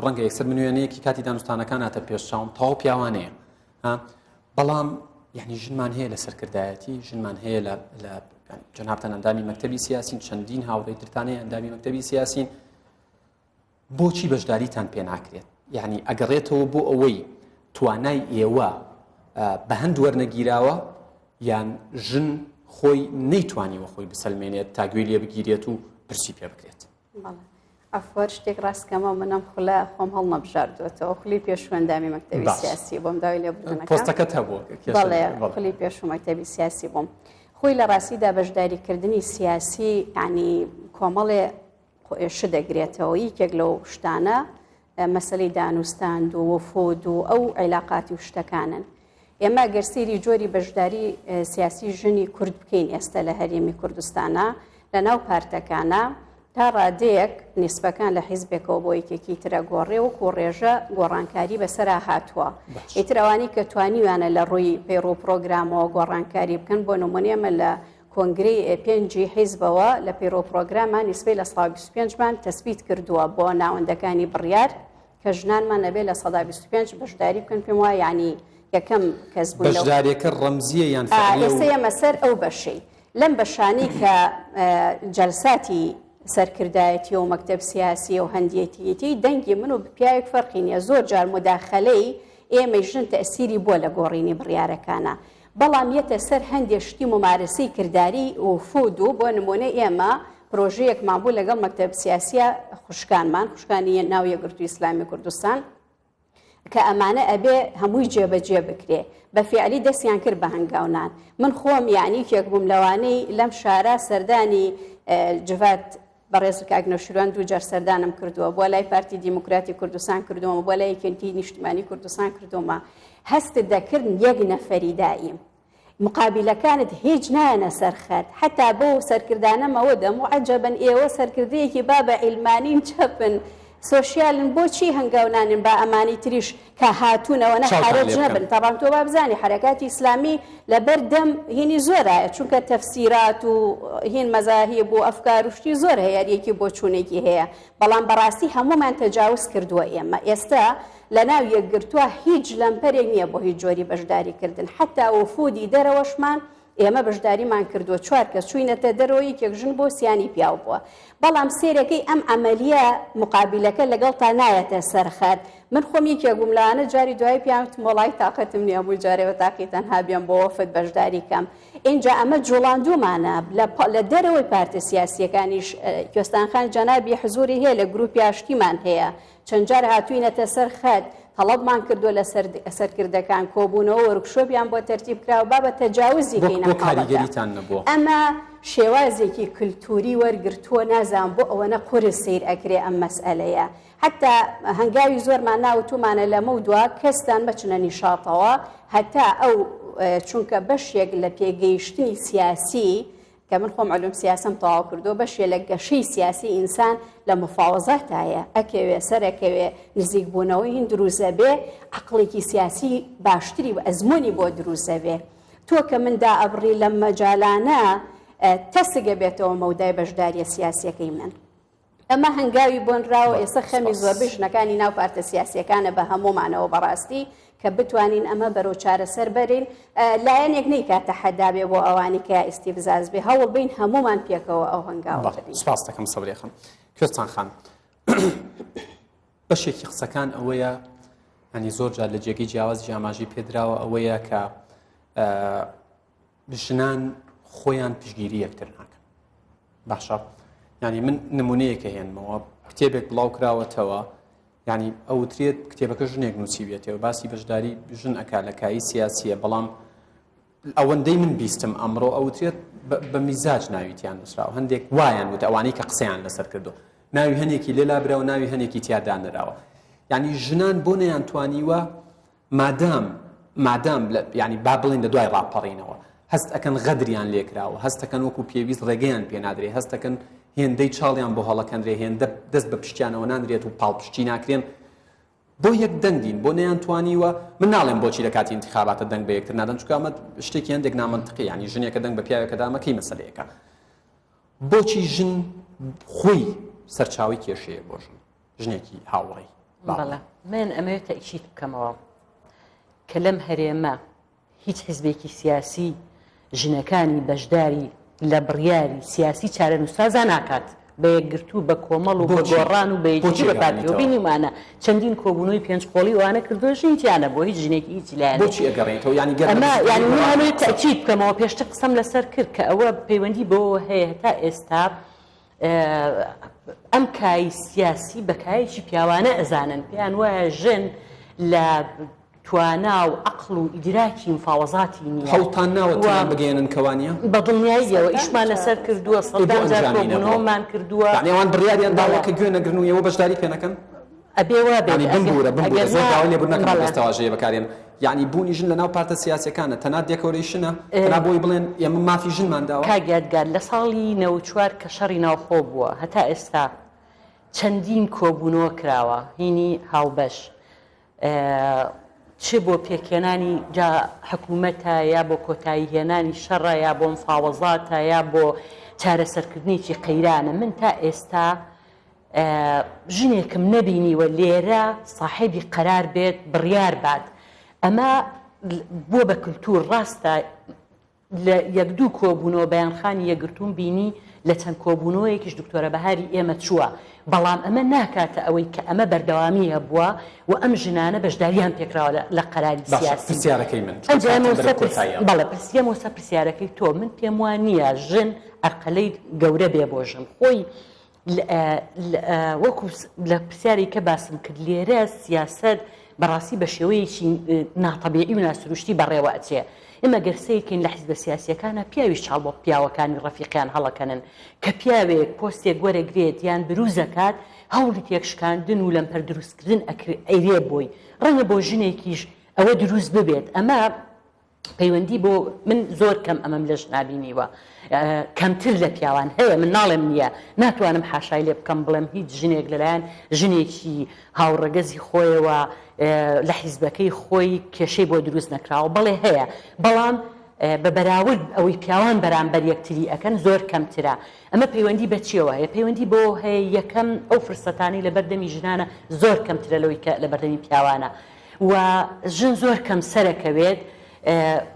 ڕەنگە یەکسەر من وێنەیەکی کاتی دانوستانەکان هاتە پێش چاوم، تەواو پیاوانەیە. ها بەڵام یعنی ژنمان هەیە لە سەرکردایەتی ژنمان هەیە لە لە جەنابتان ئەندامی مەکتەبی سیاسین چەندین هاوڕێی ترتان هەیە ئەندامی مەکتەبی سیاسین بۆچی بەشداریتان پێ ناکرێت یعنی ئەگەڕێتەوە بۆ ئەوەی توانای ئێوە بە هەند وەرنەگیراوە یان ژن خۆی نەیتوانیوە خۆی بسەلمێنێت تا گوێی لێ بگیرێت و پرسی پێ بکرێت بەڵێ عەفوە شتێک ڕاست کەمەوە من ئەم خولە خۆم هەڵنەبژاردووەتەوە خولی پێشوو ئەندامی مەکتەبی باش. سیاسی بووم داوای لێبوردنەکەم پۆستەکەت هەبوو کێشە بەڵێ نییە. بەڵێ. خولی پێشوو مەکتەبی سیاسی بووم خۆی لە ڕاستیدا بەشداریکردنی سیاسی یعنی کۆمەڵێ شت دەگرێتەوە یەکێک لەو شتانە مەسەلەی دانوستاند و وفود و ئەو عیلاقاتی و شتەکانن. ئێمە گەر سەیری جۆری بەشداری سیاسی ژنی کورد بکەین ئێستا لە هەرێمی کوردستانا لە ناو پارتەکانا تا ڕادەیەک نیسبەکان لە حیزبێکەوە بۆ یەکێکی ترە گۆڕێ وەکو ڕێژە گۆڕانکاری بەسەرا هاتووە. ئیتر ئەوانەی کە توانیویانە لە ڕووی پەیڕو و پڕۆگرامەوە گۆڕانکاری بکەن بۆ نمونە ئێمە لە کۆنگرەی پێنجی حیزبەوە لە پەیڕەو پڕۆگرامان نیسبەی 25% مان تەسبیت کردووە بۆ ناوەندەکانی بڕیار کە ژنانمان ئەبێ 25% بەشداری بکەن پێم وایە یانی یەکەم کەس بووین لەو بەشداریەکە ڕەمزیە یان فعلیە و. ئێستا ئێمە سەر ئەو بەشەی لەم بەشانەی کە جەلساتی. سەرکردایەتیە و مەکتەب سیاسیە و هەندیەتیەتی دەنگی من و پیاوێک فەرقی نیە زۆر جار موداخەلەی ئێمەی ژن تەئسیری بووە لە گۆڕینی بڕیارەکانا بەڵام یەتە سەر هەندێ شتی مومارەسەی کرداری وفود و بۆ نمونە ئێمە پرۆژەیەکمان بوو لەگەڵ مەکتەب سیاسیە خوشکانمان خوشکانی ناو یەکگرتووی ئیسلامی کوردستان کە ئەمانە ئەبێ هەمووی جێبەجێ بکرێ بە فیعلی دەستیان کرد بە هەنگاونان من خۆم یعنی یەکێک بووم لەوانەی لەم شارە سەردانی جڤات بەڕێز کاک نەوشیروان دووجار سەردانم کردووە بۆ لای پارتی دیموکراتی کوردستان کردوومە بۆ لای یەکێتی نیشتمانی کوردستان کردوومە هەستت دەکرد یەک نەفەری دایم مقابیلەکانت هیچ نایەنە سەر خەت حەتا بەو سەرکردانەم ئەوە دەم و عەجەبن ئێوە سەرکردەیەکی بابە عیلمانین چەپن سۆشیالن بۆچی هەنگاو نانێن با ئەمانی تریش کە هاتوون ئەوەنە چاوتان حەرەج لێ بکەن. نەبن تەبعەن تۆ با بزانی حەرەکاتی ئیسلامی لەبەر دەم هینی زۆرایە چونکە تەفسیرات و هین مەزاهیب و ئەفکار و شتی زۆر هەیە هەر یەکی بۆچوونێکی هەیە بەڵام بەڕاستی هەموومان تەجاوز کردووە ئێمە ئێستا لەناو یەکگرتووە هیچ لەمپەرێک نییە بۆ هیچ جۆری بەشداری کردن حەتا وفودی دەرەوەشمان ئێمە بەشداریمان کردووە چوار کەس چوینەتە دەرەوە یەکێک ژن بووە سیانی پیاو بووە بەڵام سەیرەکەی ئەم عەمەلیە مقابیلەکە لەگەڵتا نایەتە سەر خەت من خۆم یەکێک بووم لەوانە جاری دوایی پیان وتم وەڵای تاقەتم نییە هەموو جارێ بە تاقی تەنها بێم بۆ وەفد بەشداری کەم ئینجا ئەمە جوڵاندوومانە لە لە دەرەوەی پارتە سیاسیەکانیش کوێستان خان جەنابی حزوری هەیە لە گروپی ئاشتیمان هەیە چەند جار هاتووینەتە سەر خەت، تەڵەبمان کردووە لە سەرکردەکان، کۆبوونەوە وۆرکشۆپیان بۆ تەرتیب کراوە، با بە تەجاوزی بۆ کەین بۆ ئەم حاڵەتە. کاریگەریتان نەبووە؟ ئەمە شێوازێکی کلتووری وەرگرتووە، نازانم بۆ ئەوەنە قورس سەیر ئەکرێ ئەم مەسئەلەیە. حەتتا هەنگاوی زۆرمان نا وتوومانە لەمەودوا کەستان مەچنە نیشاطەوە هەتا ئەو چونکە بەشێک لە پێگەیشتنی سیاسی کە من خۆم علوم سیاسەم تەواو کردووە بەشێ لە گەشەی سیاسی ئینسان لە مفاوەزاتایە ئەکەوێ سەرەکەوێ نزیک بوونەوەی هین دروزەبێ عەقڵێکی سیاسی باشتری و ئەزموونی بۆ دروزەبێ تۆ کە من دائەبڕی لەم مەجالانە تەسک ئەبێتەوە مەودای بەشداریە سیاسیەکەی من. ئەمە هەنگاوی بۆنراوە ئێستا خەمی زۆربەی ژنەکانی ناو پارتە سیاسیەکانە بە هەموومانەوە بەڕاستی کە بتوانین ئەمە بەرەو چارەسەر بەرین لایەنێک نیکا تەحەدا بێ بۆ ئەوانی کە ئیستیفزاز بێ هەوڵ بین هەموومان پێکەوە ئەو هەنگاوە بەرین. سپاس دەکەم سەبریە خان. کوێستان خان بەشێکی قسەکان ئەوەیە ینی زۆر جار لە جێگەی جیاواز جیاماژی پێدراوە ئەوەیە کە ژنان خۆیان پشگیری یەکتر ناکەن باشە یعنی من نمونەیەکە هێنمەوە کتێبێک بڵاو کراوەتەوە یعنی ئەوترێت کتێبەکە ژنێک نووسیویەتەوە باسی بەشداری ژن ئەک لە کایی سیاسیە بەڵام ئەوەندەی من بیستم ئەمڕۆ ئەوترێت بە میزاج ناویتیان نووسراوە هەندێک وایان وت ئەوانەی کە قسەیان لەسەر کردو ناوی هەنێکی لێ لابراوە ناوی هەنێکی تیا دانراوە یعنی ژنان بۆ نەیان توانیوە مادام مادام لە یانی با بڵێین لە دوای ڕاپەڕینەوە هەست ئەکەن غەدریان لێکراوە هەست ئەکەن وەکو پێویست ڕێگەیان پێ نادرێ هەست ئەکەن هێندەی چاڵیان بۆ هەڵەکەندرێ هێندە دەست بە پشتیانەوە نانرێت و پاڵپشتی ناکرێن بۆ یەک دەنگین بۆ نەیان توانیوە من ناڵێم بۆچی لە کاتی انتخاباتە دەنگ بە یەکتر نادەن چونکە ئەمە شتێکی هەندێک نامەنتقی ینی ژنێکە دەنگ بە پیاوێکە دامە کەی مەسەلەیەکە بۆچی ژن خۆی سەرچاوی کێشەیە بۆ ژن ژنێکی هاوڕێی بەڵێ من ئەمەوێت تەئکید بکەمەوە کە لەم هەرێمە هیچ حزبێکی سیاسی ژنەکانی بەشداری لە بڕیاری سیاسی چارەنووسسازا ناکات بە یەکگرتوو بە کۆمەڵ و بە گۆڕان و بە یەکێتی بە پارتیەوە بینیمانە چەندین کۆبوونەوەی پێنج قۆڵی ئەوانە کردووە ژنی تیا نەبووە هیچ ژنێکی هیچ لایەنێک بۆچی ئەگەڕێیتەوە یانی گەر ئەمە یانی من ئەمەوێت تەئکید بکەمەوە پێشتر قسەم لەسەر کرد کە ئەوە پەیوەندی بەوەوە هەیە هەتا ئێستا ئەم کای سیاسی بە کایەکی پیاوانە ئەزانن، پێیان وایە ژن لە توانا و عەقڵ و ئیدراکی مفاوەزاتی نییە. هەوڵتان ناوە تێیان بگەیەنن کە وا نییە؟ بە دڵنیاییەوە ئیشمان لەسەر کردووە، سەدان جار کۆبوونەوەمان کردووە. یەعنی ئەوان بڕیاریان داوە کە گوێ نەگرن و ئێوە بەشداری پێ نەکەن؟ ئەبێ وا بێت. یانی بمبوورە بمبوورە زۆر داوای لێبوردن ئەکەم ئەم دەستەواژەیە بەکارێنم. یەعنی بوونی ژن لەناو پارتە سیاسیەکانە تەنها دێکۆرەیشنە تەنها بۆی بڵێن ئێمە مافی ژنمان داوە؟ کاک یادگار لە ساڵی 94 کە شەڕی ناوخۆ بووە هەتا ئێستا چەندین کۆبوونەوە کراوە هینی هاوبەش چ بۆ پێکهێنانی جا حکوومەتە یا بۆ کۆتایی هێنانی شەڕە یا بۆ مفاوەزاتە یا بۆ چارەسەرکردنێکی قەیرانە من تا ئێستا ژنێکم نەبینیوە لێرە ساحێبی قەرار بێت بڕیار بات ئەمە بووە بە کلتور ڕاستە. لە یەک دوو کۆبوونەوە بەیانخانی یەکگرتووم بینی، لە چەند کۆبوونەوەیەکیش دکتۆرە بەهاری ئێمە چووە، بەڵام ئەمە ناکاتە ئەوەی کە ئەمە بەردەوامی هەبووە و ئەم ژنانە بەشداریان پێکراوە لە قەراری باشە سیاسی. پرسیارەکەی من چونکە ئەنجا کاتم ئێمە بەرەو سەر پرس کۆتایی ئەڕوا. بەڵێ پرسیەمەوە سەر پرسیارەکەی تۆ، من پێم وا نییە ژن ئەرقەلەی گەورە بێ بۆ ژن، خۆی وەکو لە پرسیاری کە باسم کرد لێرە سیاسەت بەڕاستی بە شێوەیەکی ناتەبیعی و ناسروشتی بەڕێوە ئەچێ. ئێمە گەر سەیرکەین لە حیزبە سیاسیەکانا پیاویش چاڵ بۆ پیاوەکانی ڕەفیقیان هەڵەکەنن. کە پیاوێک پۆستێک وەرەگرێت یان بروزەکات هەوڵی تێکشکاندن و لەمپەر دروستکردن ئەیرێ بۆی. ڕەنگە بۆ ژنێکیش ئەوە دروست ببێت. ئەمە پەیوەندی بۆ من زۆر کەم ئەمەم لە ژنا بینیوە کەمتر لە پیاوان هەیە من ناڵێم نییە ناتوانم حاشای لێ بکەم بڵێم هیچ ژنێک لەلایەن ژنێکی هاوڕەگەزی خۆیەوە لە حیزبەکەی خۆی کێشەی بۆ دروست نەکراوە بەڵێ هەیە بەڵام بە بەراورد ئەوەی پیاوان بەرامبەر یەکتری ئەکەن زۆر کەمترە ئەمە پەیوەندی بە چیەوە هەیە پەیوەندی بۆ هەیە یەکەم ئەو فرسەتانی لەبەردەمی ژنانە زۆر کەمترە لەوەی کە لەبەردەمی پیاوانە و ژن زۆر کەم سەرەکەوێت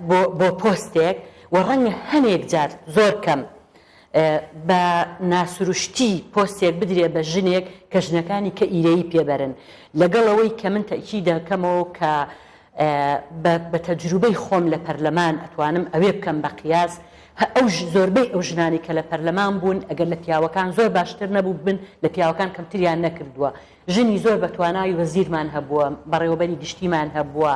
بۆ بۆ پۆستێک و ڕەنگە هەنێک جار زۆر کەم بە ناسروشتی پۆستێک بدرێ بە ژنێک کە ژنەکانی کە ئیرەیی پێبەرن لەگەڵ ئەوەی کە من تەئکید دەکەمەوە کە بە تەجروبەی خۆم لە پەرلەمان ئەتوانم ئەوێ بکەم بە قیاس ئەو زۆربەی ئەو ژنانی کە لە پەرلەمان بوون ئەگەر لە پیاوەکان زۆر باشتر نەبوو بن لە پیاوەکان کەمتریان نەکردووە ژنی زۆر بە توانای وەزیرمان هەبووە، بەڕێوەبەری گشتیمان هەبووە،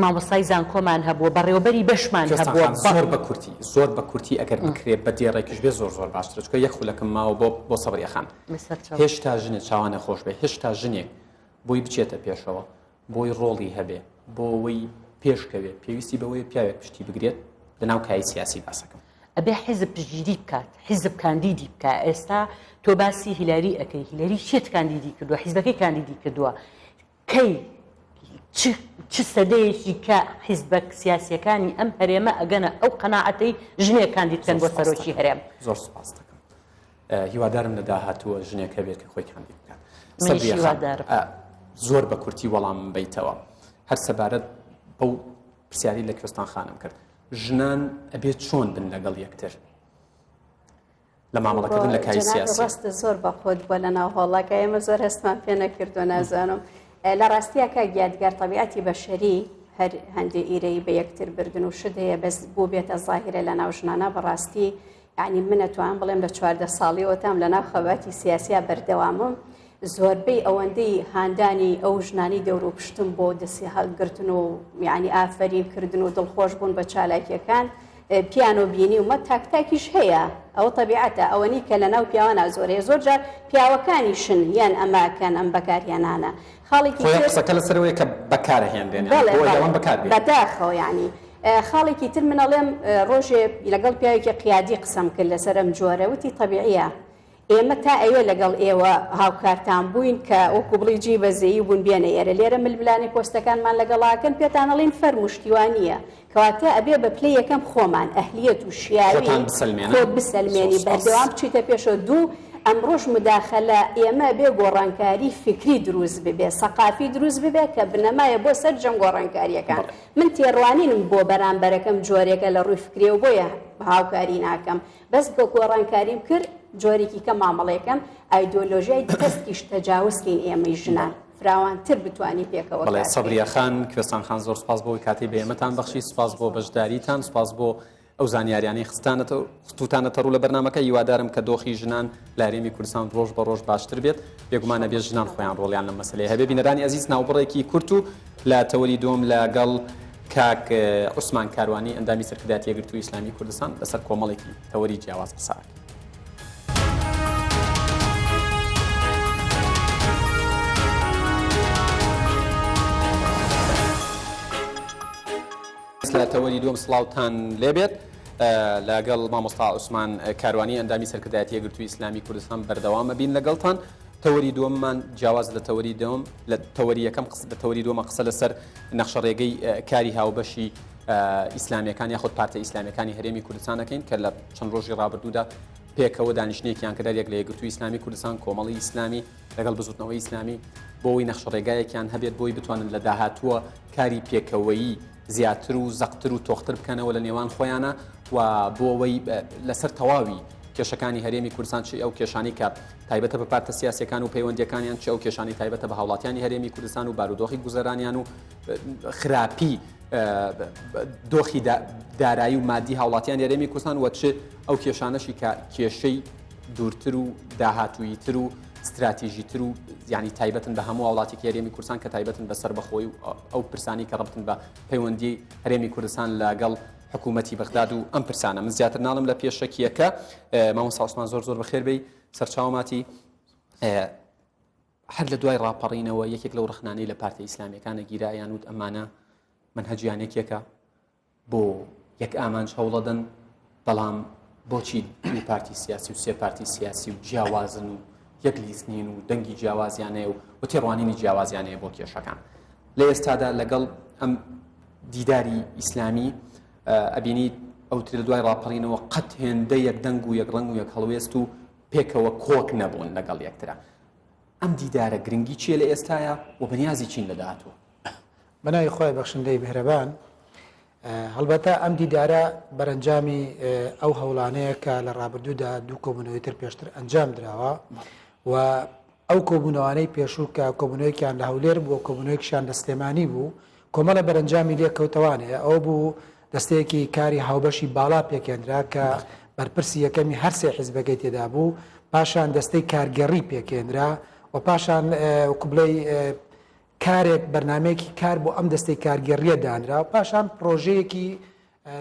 مامۆستای زانکۆمان هەبووە، بەڕێوەبەری بەشمان کوێستان هەبووە. خان زۆر بە کورتی زۆر بە کورتی ئەگەر بکرێ بە دێڕێکیش بێ زۆر زۆر باشترە چونکە یەک خولەکم ماوە بۆ بۆ سەبریە خان بەسەرچاو. هێشتا ژنێ چاوانێ خۆش بێ هێشتا ژنێک بۆی بچێتە پێشەوە بۆی ڕۆڵی هەبێ بۆ ئەوەی پێش کەوێ پێویستی بەوەیە پیاوێک پشتی بگرێت لەناو کایەی سیاسی باسەکەم. ئەبێ حیزب پشتگیری بکات حیزب کاندیدی بکا ئێستا تۆ باسی هیلاری ئەکەی هیلاری چێت کاندیدی کردووە حیزبەکەی کاندیدی کردووە کەی چ سەدەیەکی کە حیزبە سیاسیەکانی ئەم هەرێمە ئەگەنە ئەو قەناعەتەی ژنێک کاندید بکەن بۆ سەرۆکی هەرێم زۆر سپاس دەکەم هیوادارم لە داهاتووە ژنێک هەبێت کە خۆی کاندید بکات زۆر بە کورتی وەڵام بیتەوە هەر سەبارەت بەو پرسیاری لە کوێستان خانم کرد ژنان ئەبێت چۆن بن لەگەڵ یەکتر لە مامەڵەکردن لە کاری سیاسی؟ ڕاستە زۆر بە قوت بووە لە ناو هۆڵەکە ئێمە زۆر هەستمان پێ نەکردو نازانم لە ڕاستیە کاک یادگار تەبیعەتی بەشەری هەر هەندێ ئیرەی بە یەکتر بردن و شت هەیە بەس بوو بێتە زاهیرە لە ناو ژنانە بەڕاستی یعنی من ئەتوانم بڵێم لە 14 ساڵیەوە تام لە ناو خەباتی سیاسیا بەردەوامم زۆربەی ئەوەندەی هاندانی ئەو ژنانی دەور و پشتم بۆ دەستی هەڵگرتن و یعنی ئافەرین کردن و دڵخۆش بوون بە چالاکیەکان پیانۆ بینیومە تاک تاکیش هەیە ئەوە تەبیعەتە ئەوەنی کە لەناو پیاوەنا زۆر هەیە زۆر جار پیاوەکانیشن یان ئەمەکەن ئەم بەکارهێنانە خاڵێکی خۆیان تر قسەکە لەسەرەوەیە کە بەکارهێنرێن یانی بەڵێ بۆ بەڵێ ئەوان بەکار بێنن. بەداخەوە یانی خاڵێکی تر من ئەڵێم ڕۆژێ لەگەڵ پیاوێکی قیادی قسەم کرد لەسەر ئەم جۆرە وتی تەبیعیە ئێمە تا ئەوێ لەگەڵ ئێوە هاوکارتان بووین کە وەکو بڵێی جێی بەزەیی بوون بێنە ئێرە لێرە ململانێ پۆستەکانمان لەگەڵاکەن پێتان ئەڵێین فەرموو شتی وا نییە کەواتە ئەبێ بە پلەی یەکەم خۆمان ئەهلیەت و شیاوی خۆتان بسەلمێنن خۆت زۆر بسەلمێنی سوپاس. بەردەوام بچیتە پێشەوە دوو ئەمڕۆش مداخەلە ئێمە ئەبێ گۆڕانکاری فیکری دروست ببێ سەقافی دروست ببێ کە بنەمایە بۆ سەرجەم گۆڕانکاریەکان بەڵێ. من تێڕوانینم بۆ بەرامبەرەکەم جۆرێکە لە ڕووی فکریەوە بۆیە هاوکاری ناکەم بەس کە گۆڕانکاریم کرد جۆرێکی کە مامەڵەیەکەم ئایدۆلۆژیای تەسکیش تەجاوز کەین ئێمەی ژنان فراوانتر بتوانین پێکەوە بەڵێ کار بکەین. سەبریە خان، کوێستان خان زۆر سوپاس بۆ ئەوەی کاتی بە ئێمەتان بەخشی، سوپاس بۆ بەشداریتان، سوپاس بۆ ئەو زانیاریانەی خستانەتە خستوتانەتە ڕوو لە بەرنامەکە، هیوادارم کە دۆخی ژنان لە هەرێمی کوردستان ڕۆژ بە ڕۆژ باشتر بێت، بێگومان ئەبێ ژنان خۆیان ڕۆڵیان لەم مەسەلەیە هەبێ. بینەرانی ئەزیز ناوبڕێکی کورت و لە تەوەری دووەم لەگەڵ کاک عوسمان کاروانی ئەندامی سەرکردایەتی یەکگرتووی ئیسلامی کوردستان لەسەر کۆمەڵێکی تەوەری جیاواز قسە ئەکەین. لە تەوەری دووەم سڵاوتان لێبێت لەگەڵ مامۆستا عوسمان کاروانی ئەندامی سەرکردایەتی یەکگرتووی ئیسلامی کوردستان بەردەوامە بین لەگەڵتان. تەوەری دووەممان جیاواز لە تەوەری دووەم لە تەوەری یەکەم قسە لە تەوەری دووەمە قسە لەسەر نەخشەڕێگەی کاری هاوبەشی ئیسلامیەکان یاخود پارتە ئیسلامیەکانی هەرێمی کوردستان دەکەین کە لە چەند ڕۆژی ڕابردوودا پێکەوە دانیشتنێکیان کرد یەک لە یەکگرتووی ئیسلامی کوردستان کۆمەڵی ئیسلامی لەگەڵ بزوتنەوەی ئیسلامی بۆ ئەوەی نەخشەڕێگایەکیان هەبێت بۆی بتوانن لە داهاتووە کاری پێکەوەیی. زیاتر و زەقتر و تۆختر بکەنەوە لە نێوان خۆیانە و بۆ ئەوەی لەسەر تەواوی کێشەکانی هەرێمی کوردستان چ ئەو کێشانەی کە تایبەتە بە پارتە سیاسیەکان و پەیوەندیەکانیان چ ئەو کێشانەی تایبەتە بە هاوڵاتیانی هەرێمی کوردستان و بارودۆخی گوزەرانیان و خراپی دۆخی دارایی و مادی هاوڵاتیان هەرێمی کوردستان و چ ئەو کێشانەشی کە کێشەی دوورتر و داهاتوویتر و ستراتیژیتر و یعنی تایبەتن بە هەموو هاوڵاتیکی هەرێمی کوردستان کە تایبەتن بە سەربەخۆی و ئەو پرسانی کە ڕەبتن بە پەیوەندی هەرێمی کوردستان لەگەڵ حکوومەتی بەغداد و ئەم پرسانە من زیاتر ناڵم لە پێشەکیەکە مامۆستا عوسمان زۆر زۆر بەخێر بێی سەرچاوماتی هەر لە دوای ڕاپەڕینەوە یەکێک لەو ڕخنانەی لە پارتە ئیسلامیەکانە گیرا یان وت ئەمانە منهجیان یەکێکە بۆ یەک ئامانج هەوڵەدەن بەڵام بۆچی دوو پارتی سیاسی و سێ پارتی سیاسی و جیاوازن و یەک لیست نین و دەنگی جیاوازیان هەیە و و تێڕوانینی جیاوازیان هەیە بۆ کێشەکان لە ئێستادا لەگەڵ ئەم دیداری ئیسلامی ئەبینی ئەوتر لە دوای ڕاپەڕینەوە قەت هێندە یەک دەنگ و یەک ڕەنگ و یەک هەڵوێست و پێکەوە کۆک نەبوون لەگەڵ یەکترا ئەم دیدارە گرنگی چییە لە ئێستایا و بەنیازی چین لە داهاتوو؟ بەناوی خوای بەخشندەی میهرەبان هەڵبەتە ئەم دیدارە بەرەنجامی ئەو هەوڵانەیە کە لە ڕابردوودا دوو کۆبوونەوەی تر پێشتر ئەنجام دراوە و ئەو کۆبوونەوانەی پێشوو کە کۆبوونەوەیەکیان لە هەولێر بوو و کۆبوونەوەیەکیشیان لە سلێمانی بوو کۆمەڵە بەرەنجامی لێکەوتەوان هەیە ئەوە بوو دەستەیەکی کاری هاوبەشی باڵا پێکهێنرا کە بەرپرسی یەکەمی هەر سێ حیزبەکەی تێدا بوو پاشان دەستەی کارگێڕی پێکهێنرا و پاشان وەکو بڵێی کارێک بەرنامەیەکی کار بۆ ئەم دەستەی کارگێڕییە دانرا و پاشان پرۆژەیەکی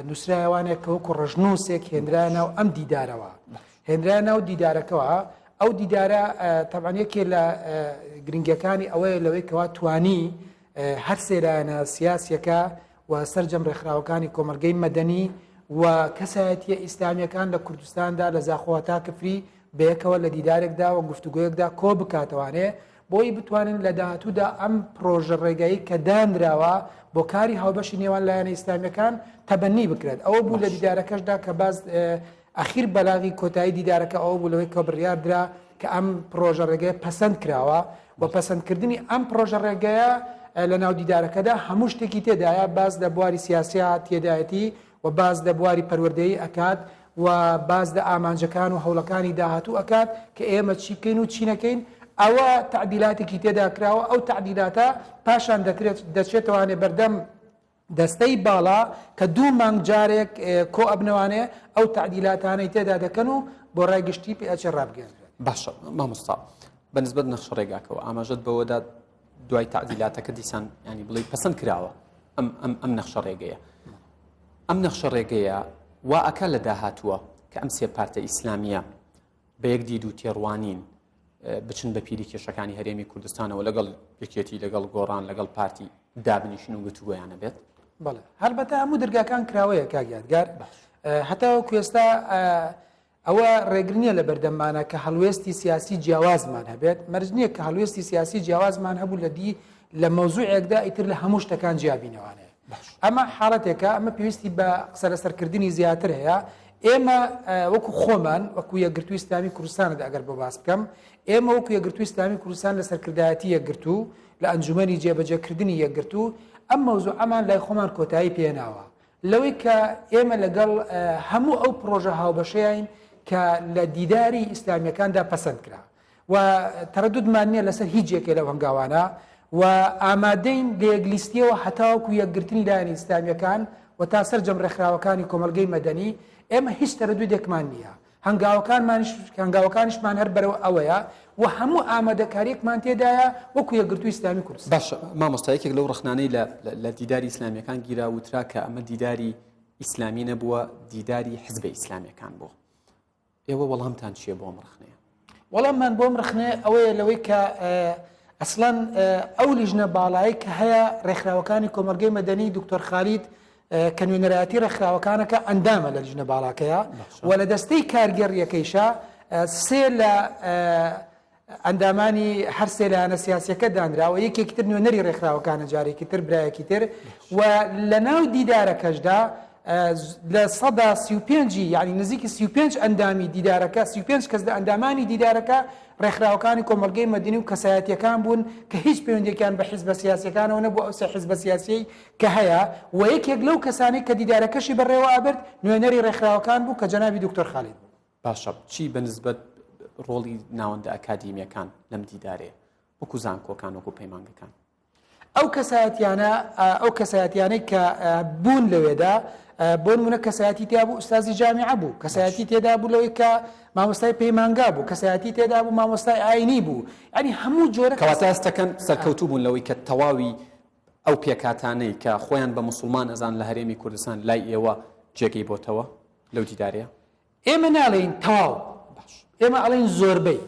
نووسرایەوانێک کە وەکو ڕەشنووسێک هێنرایە ناو ئەم دیدارەوە هێنرایە ناو دیدارەکەوە ئەو دیدارە تەبعەن یەکێ لە گرنگەکانی ئەوەیە لەوەی کەوا توانی هەر سێ لایەنە سیاسیەکە و سەرجەم ڕێکخراوەکانی کۆمەڵگەی مەدەنی و کەسایەتیە ئیسلامیەکان لە کوردستاندا لە زاخۆوە تا کفری بەیەکەوە لە دیدارێکدا و گفتوگۆیەکدا کۆ بکاتەوانێ بۆی بتوانن لە داهاتوودا ئەم پرۆژە ڕێگایی کە دانراوە بۆ کاری هاوبەشی نێوان لایەنە ئیسلامیەکان تەبەنی بکرێت ئەوە بوو لە دیدارەکەشدا کە باز ئەخیر بەلاغی کۆتایی دیدارەکە ئەوە بوو لەوەی کە بڕیار درا کە ئەم پرۆژە ڕێگەیە پەسەند کراوە و پەسەندکردنی ئەم پرۆژە ڕێگەیە لە ناو دیدارەکەدا هەموو شتێکی تێدایە باس لە بواری سیاسیا تێدایەتی و باس لە بواری پەروەردەیی ئەکات و باس لە ئامانجەکان و هەوڵەکانی داهاتوو ئەکات کە ئێمە چی بکەین و چی نەکەین ئەوە تەعدیلاتێکی تێدا کراوە ئەو تەعدیلاتە پاشان دەکرێت دەچێتەوانێ بەردەم دەستەی باڵا کە دوو مانگ جارێک کۆ ئەبنەوانێ ئەو تەعدیلاتانەی تێدا دەکەن و بۆ ڕای گشتی پێ ئەچێ ڕابگەیەنرێت. باشە مامۆستا بە نسبەت نەخشەڕێگاکەوە ئاماژەت بەوەدا دوای تەعدیلاتەکە دیسان ینی بڵێ پەسەند کراوە ئەم ئەم ئەم نەخشە ڕێگەیە ئەم نەخشە ڕێگەیە وا ئەکا لە داهاتووە کە ئەم سێ پارتە ئیسلامیە بە یەک دید و تێڕوانین بچن بە پیری کێشەکانی هەرێمی کوردستانەوە لەگەڵ یەکێتی لەگەڵ گۆڕان لەگەڵ پارتی دابنیشن و گفتوگۆیانە بێت بەڵێ هەلبەتە هەموو دەرگاکان کراوەیە کاک یادگار هەتاوەکو ئێستا ئەوە ڕێگر نییە لە بەردەممانە کە هەڵوێستی سیاسی جیاوازمان هەبێت مەرج نییە کە هەڵوێستی سیاسی جیاوازمان هەبوو لە دی لە مەوزوعێکدا ئیتر لە هەموو شتەکان جیابینەوانەیە ئەمە حاڵەتێکە ئەمە پێویستی بە قسە لەسەرکردنی زیاتر هەیە ئێمە وەکو خۆمان وەکو یەکگرتووی ئیسلامی کوردستانت ئەگەر بۆ باس بکەم ئێمە وەکو یەکگرتووی ئیسلامی کوردستان لە سەرکردایەتی یەکگرتوو لە ئەنجومەنی جێبەجێکردنی یەکگرتوو ئەم مەوزوعەمان لای خۆمان کۆتایی پێناوە لەوەی کە ئێمە لەگەڵ هەموو ئەو پرۆژە هاوبەشەین کە لە دیداری ئیسلامیەکاندا پەسەند کرا و تەرەدودمان نییە لەسەر هیچ یەکێ لەو هەنگاوانە و ئامادەین لە یەک لیستیەوە هەتاوەکو یەکگرتنی لایەنە ئیسلامیەکان و تا سەرجەم ڕێکخراوەکانی کۆمەڵگەی مەدەنی ئێمە هیچ تەرەدودێکمان نییە هەنگاوەکانمانیش هەنگاوەکانیشمان هەر بەرەو ئەوەیە و هەموو ئامادەکاریەکمان تێدایە وەکو یەکگرتووی ئیسلامی کوردستان. باشە مامۆستا یەکێک لەو ڕەخنانەی لە لە دیداری ئیسلامیەکان گیرا وترا کە ئەمە دیداری ئیسلامی نەبووە دیداری حزبە ئیسلامیەکان بووە ئێوە وەڵامتان چییە بۆ ئەم ڕەخنەیە؟ وەڵاممان بۆ ئەم ڕەخنەیە ئەوەیە لەوەی کە ئەسڵەن ئەو لیژنە باڵایەی کە هەیە ڕێکخراوەکانی کۆمەڵگەی مەدەنی دکتۆر خالید کە نوێنەرایەتی ڕێکخراوەکانەکە ئەندامە لە لیژنە باڵاکەیە و لە دەستەی کارگێڕیەکەیشە سێ لە ئەندامانی هەر سێ لایەنە سیاسیەکە دانراوە یەکێکی تر نوێنەری ڕێکخراوەکانە جارێکی تر برایەکی تر و لە ناو دیدارەکەشدا. 35% ی یانی نزیکی 35 ئەندامی دیدارەکە 35 کەس لە ئەندامانی دیدارەکە ڕێکخراوەکانی کۆمەڵگەی مەدەنی و کەسایەتیەکان بوون کە هیچ پەیوەندیەکیان بە حیزبە سیاسیەکانەوە نەبوو ئەو سێ حیزبە سیاسیەی کە هەیە و یەکێک لەو کەسانەی کە دیدارەکەشی بەڕێوە ئەبرد نوێنەری ڕێکخراوەکان بوو کە جەنابی دکتۆر خالید بوو. باشە چی بە نسبەت ڕۆڵی ناوەندە ئەکادیمیەکان لەم دیدارەیە وەکو زانکۆکان وەکو پەیمانگەکان؟ ئەو کەسایەتیانە ئەو کەسایەتیانەی کە بوون لەوێدا بۆ نمونە کەسایەتی تیا بوو ئوستازی جامیعە بوو کەسایەتی تێدا بوو لەوەی کە مامۆستای پەیمانگا بوو کەسایەتی تێدا بوو مامۆستای ئاینی بوو ینی هەموو جۆرە کەواتە هەستەکەن سەرکەوتوو بوون لەوەی کە تەواوی ئەو پێکهاتانەی کە خۆیان بە موسڵمان ئەزان لە هەرێمی کوردستان لای ئێوە جێگەی بۆتەوە لەو دیدارەیە؟ ئێمە ناڵێین تەواو باش. ئێمە ئەڵێین زۆربەی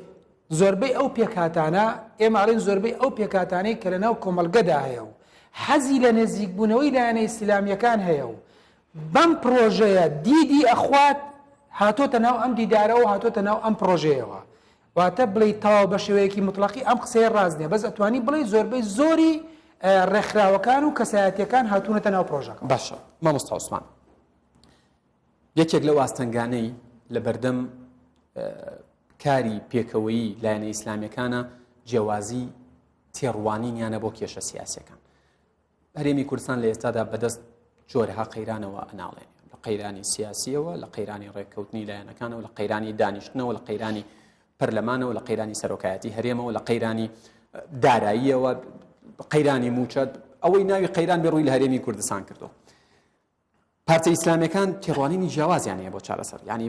زۆربەی ئەو پێکهاتانە ئێمە ئەڵێین زۆربەی ئەو پێکهاتانەی کە لەناو کۆمەڵگەدا هەیە و حەزی لە نزیکبوونەوەی لایەنە ئیسلامییەکان هەیە و بەم پڕۆژەیە دیدی ئەخوات هاتۆتە ناو ئەم دیدارەوە و هاتۆتە ناو ئەم پڕۆژەیەوە واتە بڵێی تەواو بە شێوەیەکی موتڵەقی ئەم قسەیە ڕاست نییە بەس ئەتوانی بڵێی زۆربەی زۆری ڕێکخراوەکان و کەسایەتیەکان هاتوونەتە ناو پڕۆژەکەوە. باشە مامۆستا عوسمان یەکێک لەو ئاستەنگانەی لە بەردەم کاری پێکەوەیی لایەنە ئیسلامیەکانە جیاوازی تێڕوانینیانە بۆ کێشە سیاسەکان هەرێمی کوردستان لە ئێستادا بەدەست جۆرەها قەیرانەوە ئەناڵێنێ لە قەیرانی سیاسیەوە لە قەیرانی ڕێککەوتنی لایەنەکانەوە لە قەیرانی دانیشتنەوە لە قەیرانی پەرلەمانەوە لە قەیرانی سەرۆکایەتی هەرێمەوە لە قەیرانی داراییەوە قەیرانی موچە ئەوەی ناوی قەیران بێ ڕووی لە هەرێمی کوردستان کردو پارتە ئیسلامیەکان تێڕوانینی جیاوازیان هەیە بۆ چارەسەر یعنی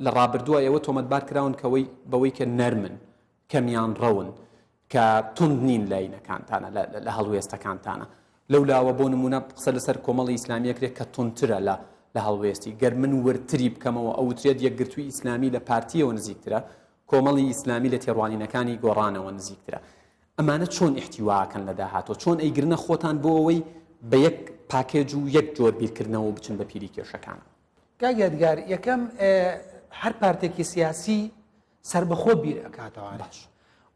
لە ڕابردووە ئێوە تۆمەتبار کراون کەوەی بەوەی کە نەرمن کەمیان ڕەون کە توند نین لاینەکانتانە لە هەڵوێستەکانتانە لەو لاوە بۆ نمونە قسە لەسەر کۆمەڵی ئیسلامیە کرێت کە توندترە لە لە هەڵوێستی گەر من وردتری بکەمەوە ئەوترێت یەکگرتووی ئیسلامی لە پارتیەوە نزیکترە کۆمەڵی ئیسلامی لە تێڕوانینەکانی گۆڕانەوە نزیکترە ئەمانە چۆن ئیحتیواکەن لە داهاتوو چۆن ئەیگرنە خۆتان بۆ ئەوەی بە یەک پاکێج و یەک جۆر بیرکردنەوە بچن بە پیری کێشەکانەوە؟ کاک یادگار یەکەم هەر پارتێکی سیاسی سەربەخۆ بیر ئەکاتەوە باش.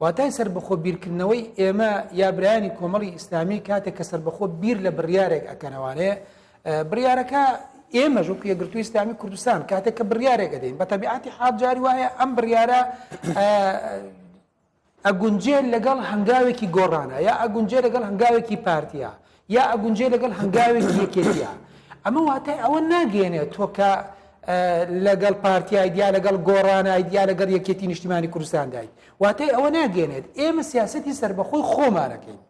واتای سەربەخۆ بیرکردنەوەی ئێمە یا برایانی کۆمەڵی ئیسلامی کاتێک کە سەربەخۆ بیر لە بڕیارێک ئەکەنەوانێ بڕیارەکە ئێمەش وەکو یەکگرتووی ئیسلامی کوردستان کاتێک کە بڕیارێک ئەدەین بە تەبیعەتی حاڵ جاری وایە ئەم بڕیارە ئەگونجێ لەگەڵ هەنگاوێکی گۆڕانە یا ئەگونجێ لەگەڵ هەنگاوێکی پارتیە یا ئەگونجێ لەگەڵ هەنگاوێکی یەکێتیە ئەمە واتای ئەوە ناگەێنێت تۆ کە لەگەڵ پارتیایت یا لەگەڵ گۆڕانایت یا لەگەڵ یەکێتی نیشتیمانی کوردستاندایت واتای ئەوە ناگەێنێت ئێمە سیاستی سەربەخۆی خۆمانەکەین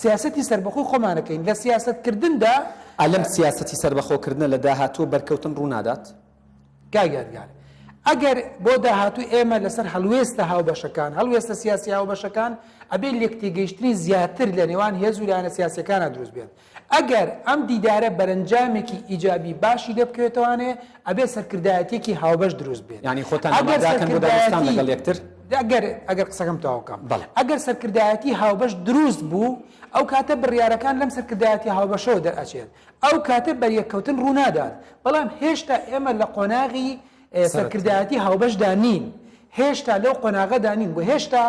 سیاسەتی سەربەخۆی خۆمان ئەکەین لە سیاسەت کردندا. ئا لەم سیاسەتی سەربەخۆکردنە لە داهاتوو بەرکەوتن ڕوونادات؟ کاک یادگار، ئەگەر بۆ داهاتوو ئێمە لەسەر هەڵوێستە هاوبەشەکان، هەڵوێستە سیاسیە هاوبەشەکان، ئەبێ لێکتێگەیشتنی زیاتر لە نێوان هێز و لایەنە سیاسیەکانا دروست بێت. ئەگەر ئەم دیدارە بەرەنجامێکی ئیجابی باشی لێ بکەوێتەوانێ، ئەبێ سەرکردایەتیەکی هاوبەش دروست بێت. یانی خۆتان ئەگەر ئامادەکەن بۆ دانوستان سەرکردایەتی لەگەڵ یەکتر؟ ئەگەر ئەگەر قسەکەم تەواو کەم. بەڵێ. ئەگەر سەرکردایەتی هاوبەش دروست بوو، ئەو کاتە بڕیارەکان لەم سەرکردایەتی هاوبەشەوە دەرئەچێت. ئەو کاتە بەریەککەوتن ڕوونادات. بەڵام هێشتا ئێمە لە قۆناغی سەرکردایەتی هاوبەشدا نین. هێشتا لەو قۆناغەدا نین و هێشتا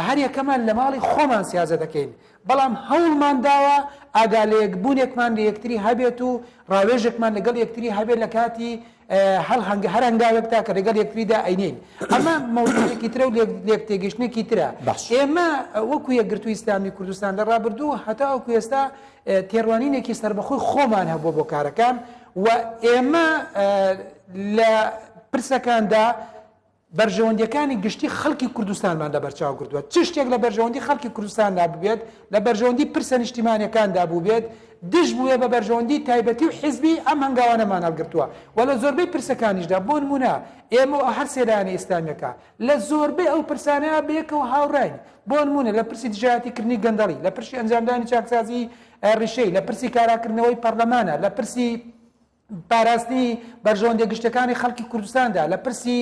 هەریەکەمان لە ماڵی خۆمان سیاسەت ئەکەین. بەڵام هەوڵمان داوە ئاگالەیەکبوونێکمان لە یەکتری هەبێت و ڕاوێژێکمان لەگەڵ یەکتری هەبێت لە کاتی هەر هەنگاوێکدا کە لەگەڵ یەکتریدا ئەینێین. ئەمە مەوزوعێکی ترە و لێکتێگەیشتنێکی ترە. باش. ئێمە وەکو یەکگرتووی ئیسلامی کوردستان لە ڕابردوو هەتاوەکو ئێستا تێڕوانینێکی سەربەخۆی خۆمان هەبووە بۆ کارەکان و ئێمە لە پرسەکاندا بەرژەوەندیەکانی گشتی خەڵکی کوردستانمان لەبەرچاو گرتووە، چ شتێک لە بەرژەوەندی خەڵکی کوردستاندا ببێت، لە بەرژەوەندی پرسە نیشتیمانیەکاندا بووبێت، دژ بووێ بە بەرژەوەندی تایبەتی و حیزبی، ئەم هەنگاوانەمان هەڵگرتووە و لە زۆربەی پرسەکانیشدا، بۆ نموونە ئێمە و هەر سێ لایەنە ئیسلامیەکە لە زۆربەی ئەو پرسانەیا بەیەکەوە هاوڕاین، بۆ نموونە لە پرسی دژایەتی کردنی گەندەڵی، لە پرسی ئەنجامدانی چاکسازی ڕیشەیی، لە پرسی کاراکردنەوەی پەڕلەمانە، لە پرسی پاراستنی بەرژەوەندیە گشتیەکانی خەڵکی کوردستاندا، لە پرسی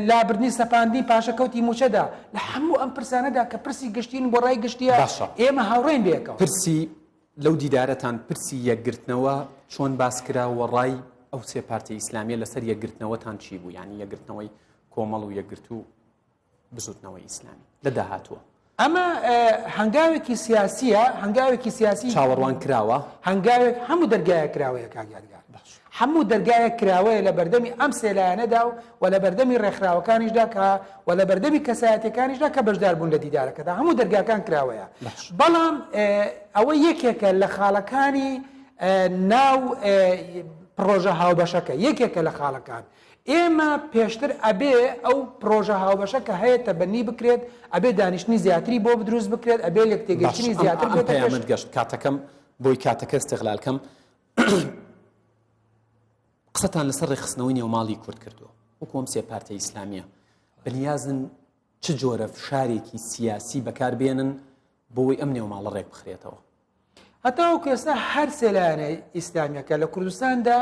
لابردنی سەپاندنی پاشەکەوتی موچەدا، لە هەموو ئەم پرسانەدا کە پرسی گشتین بۆ ڕای گشتیە باشە. ئێمە هاوڕێین بەیەکەوە. پرسی لەو دیدارەتان پرسی یەکگرتنەوە چۆن باس کرا و ڕای ئەو سێ پارتە ئیسلامیە لەسەر یەکگرتنەوەتان چی بوو یانی یەکگرتنەوەی کۆمەڵ و یەکگرتوو بزوتنەوەی ئیسلامی لە داهاتووە؟ ئەمە هەنگاوێکی سیاسیە، هەنگاوێکی سیاسی چاوەڕوان کراوە. هەنگاوێک هەموو دەرگایەک کراوەیە کاک یادگار. هەموو دەرگایەک کراوەیە لە بەردەمی ئەم سێ لایەنەدا و و لە بەردەمی ڕێکخراوەکانیشدا کە و لە بەردەمی کەسایەتیەکانیشدا کە بەشدار بوون لە دیدارەکەدا هەموو دەرگاکان کراوەیە. بەڵام ئەوە یەکێکە لە خاڵەکانی ناو پڕۆژە هاوبەشەکە، یەکێکە لە خاڵەکان. ئێمە پێشتر ئەبێ ئەو پڕۆژە هاوبەشە کە هەیە تەبەنی بکرێت، ئەبێ دانیشتنی زیاتری بۆ دروست بکرێت، ئەبێ لێکتێگەیشتنی باشە زیاتر ئەم بێتە پێش. پەیامەت گەشت کاتەکەم بۆی کاتەکە استغلال کەم قسەتان لەسەر ڕێکخستنەوەی نێوماڵی کورد کردووە وەکو ئەم سێ پارتە ئیسلامیە بەنیازن چ جۆرە فشارێکی سیاسی بەکار بێنن بۆی ئەم نێوماڵە ڕێک بخرێتەوە؟ هەتاوەکو ئێستا هەر سێ لایەنە ئیسلامیەکە لە کوردستاندا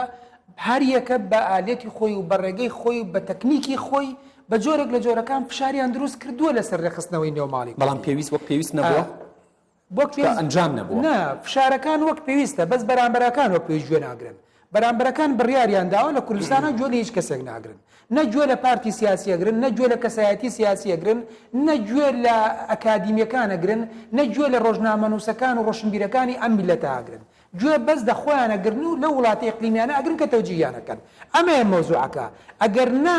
هەریەکە بە ئالێتی خۆی و بە ڕێگەی خۆی و بە تەکنیکی خۆی بە جۆرێک لە جۆرەکان فشاریان دروست کردووە لەسەر ڕێکخستنەوەی نێوماڵی بەڵام پێویست وەک پێویست نەبووە وەک پێویست ئەنجام نەبووە نا فشارەکان وەک پێویستە بەس بەرامبەرەکان وەک پێویست گوێ ناگرن بەرامبەرەکان بڕیاریان داوە لە کوردستانا گوێ لە هیچ کەسێک ناگرن. نە گوێ لە پارتی سیاسی ئەگرن، نە گوێ لە کەسایەتی سیاسی ئەگرن، نە گوێ لە ئەکادیمیەکان ئەگرن، نە گوێ لە ڕۆژنامەنووسەکان و ڕۆشنبیرەکانی ئەم میللەتە ئەگرن. گوێ بەس لە خۆیان ئەگرن و لەو وڵاتە ئیقلیمیانە ئەگرن کە تەوجیهیان ئەکەن. ئەمەیە مەوزوعەکە. ئەگەر نا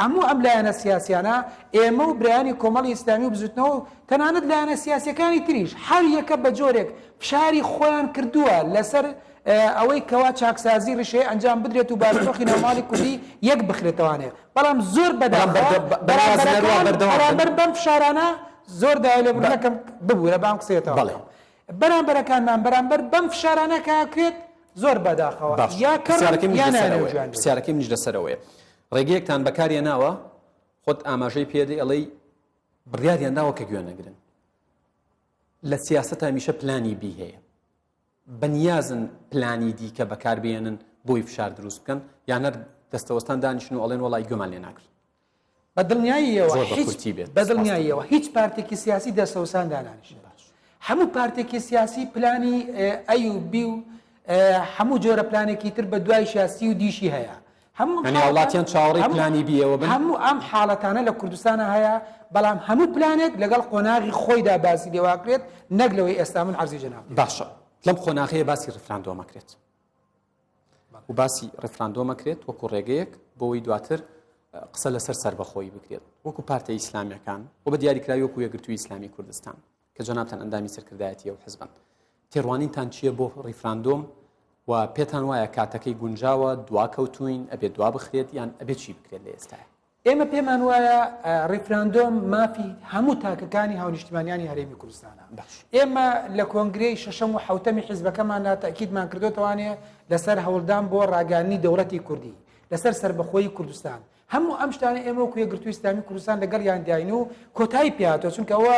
هەموو ئەم لایەنە سیاسیانە، ئێمە و برایانی کۆمەڵی ئیسلامی و بزوتنەوە و تەنانەت لایەنە سیاسیەکانی تریش، هەر یەکە بە جۆرێک فشاری خۆیان کردووە لەسەر ئەوەی کەوا چاکسازی ڕیشەیی ئەنجام بدرێت و بارودۆخی ناوماڵی کوردی یەک بخرێتەوانێ بەڵام زۆر بەداخەوە بەرامبەرەکان بەرامبەر بەم فشارانە زۆر داوای لێبوردن ئەکەم ببورە با ئەم قسەیە تەواو بکەم بەرامبەرەکانمان بەرامبەر بەم فشارانە کە ئەکرێت زۆر بەداخەوە یا کەڕن یا نایانەوێت گوێیان لێ پرسیارەکەی منیش لەسەرەوەیە ڕێگەیەکتان بەکارهێناوە خۆت ئاماژەی پێدەی ئەڵێی بڕیاریان داوە کە گوێ نەگرن لە سیاسەت هەمیشە پلانی بی هەیە بەنیازن پلانی دیکە بەکاربێنن بۆی فشار دروست بکەن یان هەر دەستەوەستان دانیشن و ئەڵێن وەڵی گوێمان لێ ناگرن؟ بە دڵنیاییەوە هیچ بە دڵنیاییەوە هیچ پارتێکی سیاسی دەستەوسان دانانیشێت هەموو پارتێکی سیاسی پلانی ئەی و بی و هەموو جۆرە پلانێکی تر بە دوای شاسی و دیشی هەیە هەموو هاوڵاتیان چاوەڕێی پلانی بی ئێوە بن؟ هەموو ئەم حاڵەتانە لە کوردستانا هەیە، بەڵام هەموو پلانێک لەگەڵ قۆناغی خۆیدا باسی لێواکرێت نەک لەوەی ئێستا من عەرزی جەنابتم. باشە لەم قۆناغەیە باسی ڕیفراندۆم ئەکرێت و باسی ڕیفراندۆم ئەکرێت وەکو ڕێگەیەک بۆی دواتر قسە لەسەر سەربەخۆیی بکرێت وەکو پارتە ئیسلامیەکان و بە دیاریکراوی وەکو یەکگرتووی ئیسلامی کوردستان کە جەنابتان ئەندامی سەرکردایەتی ئەو حزبەن تێڕوانینتان چییە بۆ ڕیفراندۆم و پێتان وایە کاتەکەی گونجاوە دواکەوتوین ئەبێ دوا بخرێت یان ئەبێ چی بکرێت لە ئێستایا؟ ئێمە پێمان وایە ڕیفراندۆم مافی هەموو تاکەکانی هاونیشتیمانیانی هەرێمی کوردستانە. ئێمە لە کۆنگرەی شەشەم و حەوتەمی حیزبەکەماندا تەئکیدمان کردۆتەوانێ لەسەر هەوڵدان بۆ ڕاگەیاندنی دەوڵەتی کوردی، لەسەر سەربەخۆیی کوردستان. هەموو ئەم شتانە ئێمە وەکو یەکگرتووی ئیسلامی کوردستان لەگەڵیان داین و کۆتایی پێهاتووە، چونکە ئەوە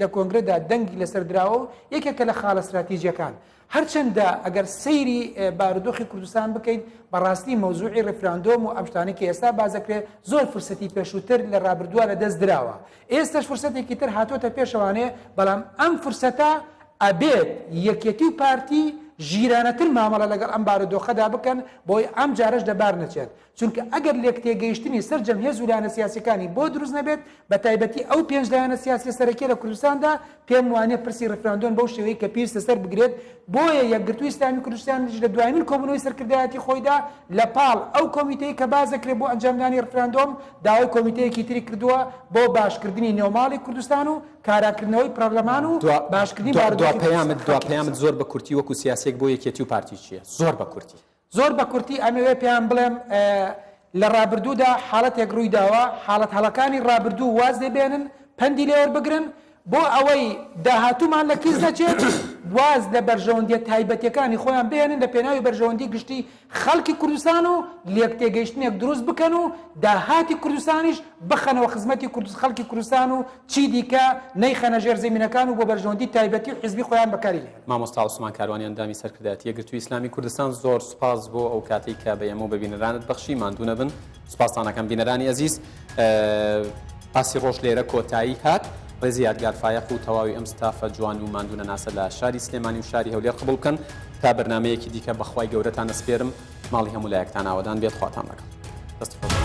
لە کۆنگرەدا دەنگی لەسەر دراوە و یەکێکە لە خاڵە ستراتیجییەکان. هەرچەندە ئەگەر سەیری بارودۆخی کوردستان بکەیت بەڕاستی مەوزوعی ڕیفراندۆم و ئەم شتانەی کە ئێستا باس دەکرێت زۆر فرسەتی پێشووتر لە ڕابردووە لەدەست دراوە، ئێستاش فرسەتێکی تر هاتۆتە پێشەوانێ، بەڵام ئەم فرسەتە ئەبێت یەکێتی و پارتی ژیرانەتر مامەڵە لەگەڵ ئەم بارودۆخەدا بکەن بۆی ئەم جارەش لەبار نەچێت. چونکە ئەگەر لێکتێگەیشتنی سەرجەم هێز و لایەنە سیاسیەکانی بۆ دروست نەبێت، بەتایبەتی ئەو پێنج لایەنە سیاسیە سەرەکیە لە کوردستاندا، پێم وانیە پرسی ڕیفراندۆم بەو شێوەی کە پێویستە سەر بگرێت، بۆیە یەکگرتووی ئیسلامی کوردستانیش لە دوایین کۆبوونەوەی سەرکردایەتی خۆیدا لە پاڵ ئەو کۆمیتەی کە باس دەکرێت بۆ ئەنجامدانی ڕیفراندۆم، داوای کۆمیتەیەکی تری کردووە بۆ باشکردنی نێوماڵی کوردستان و کاراکردنەوەی پەرلەمان و باشکردنی بارودۆخی کوردستان. دوا پەیامت زۆر بە کورتی وەکو سیاسیەک بۆ یەکێتی و پارتی چیە؟ زۆر بە کورتی. زۆر بە کورتی ئەمەوێ پێیان بڵێم لە ڕابردوودا حاڵەتێک ڕوویداوە، حاڵەت هەڵەکانی ڕابردوو واز لێ بێنن، پەندی لێ وەربگرن، بۆ ئەوەی داهاتوومان لە کیس نەچێت، واز لە بەرژەوەندییە تایبەتییەکانی خۆیان بهێنن لە پێناوی بەرژەوەندی گشتی خەڵکی کوردستان و لێکتێگەیشتنێک دروست بکەن و داهاتی کوردستانیش بخەنەوە خزمەتی خەڵکی کوردستان و چی دیکە نەیخەنە ژێر زەمینەکان و بۆ بەرژەوەندی تایبەتی و حیزبی خۆیان بەکاری نەهێنن. مامۆستا عوسمان کاروانی ئەندامی سەرکردایەتی یەکگرتووی ئیسلامی کوردستان زۆر سوپاس بۆ ئەو کاتەی کە بە ئێمە و بە بینەرانت بەخشی ماندوو نەبن سوپاستان ئەکەم بینەرانی ئەزیز باسی ڕۆژ لێرە کۆتایی هات ڕێزی یادگار فایەق و تەواوی ئەم ستافە جوان و ماندوو نەناسە لە شاری سلێمانی و شاری هەولێر قبوڵ بکەن تا بەرنامەیەکی دیکە بەخوای گەورەتان ئەسپێرم ماڵی هەموو لایەکتان ئاوەدان بێت خواتان لەگەڵ دەست خۆش.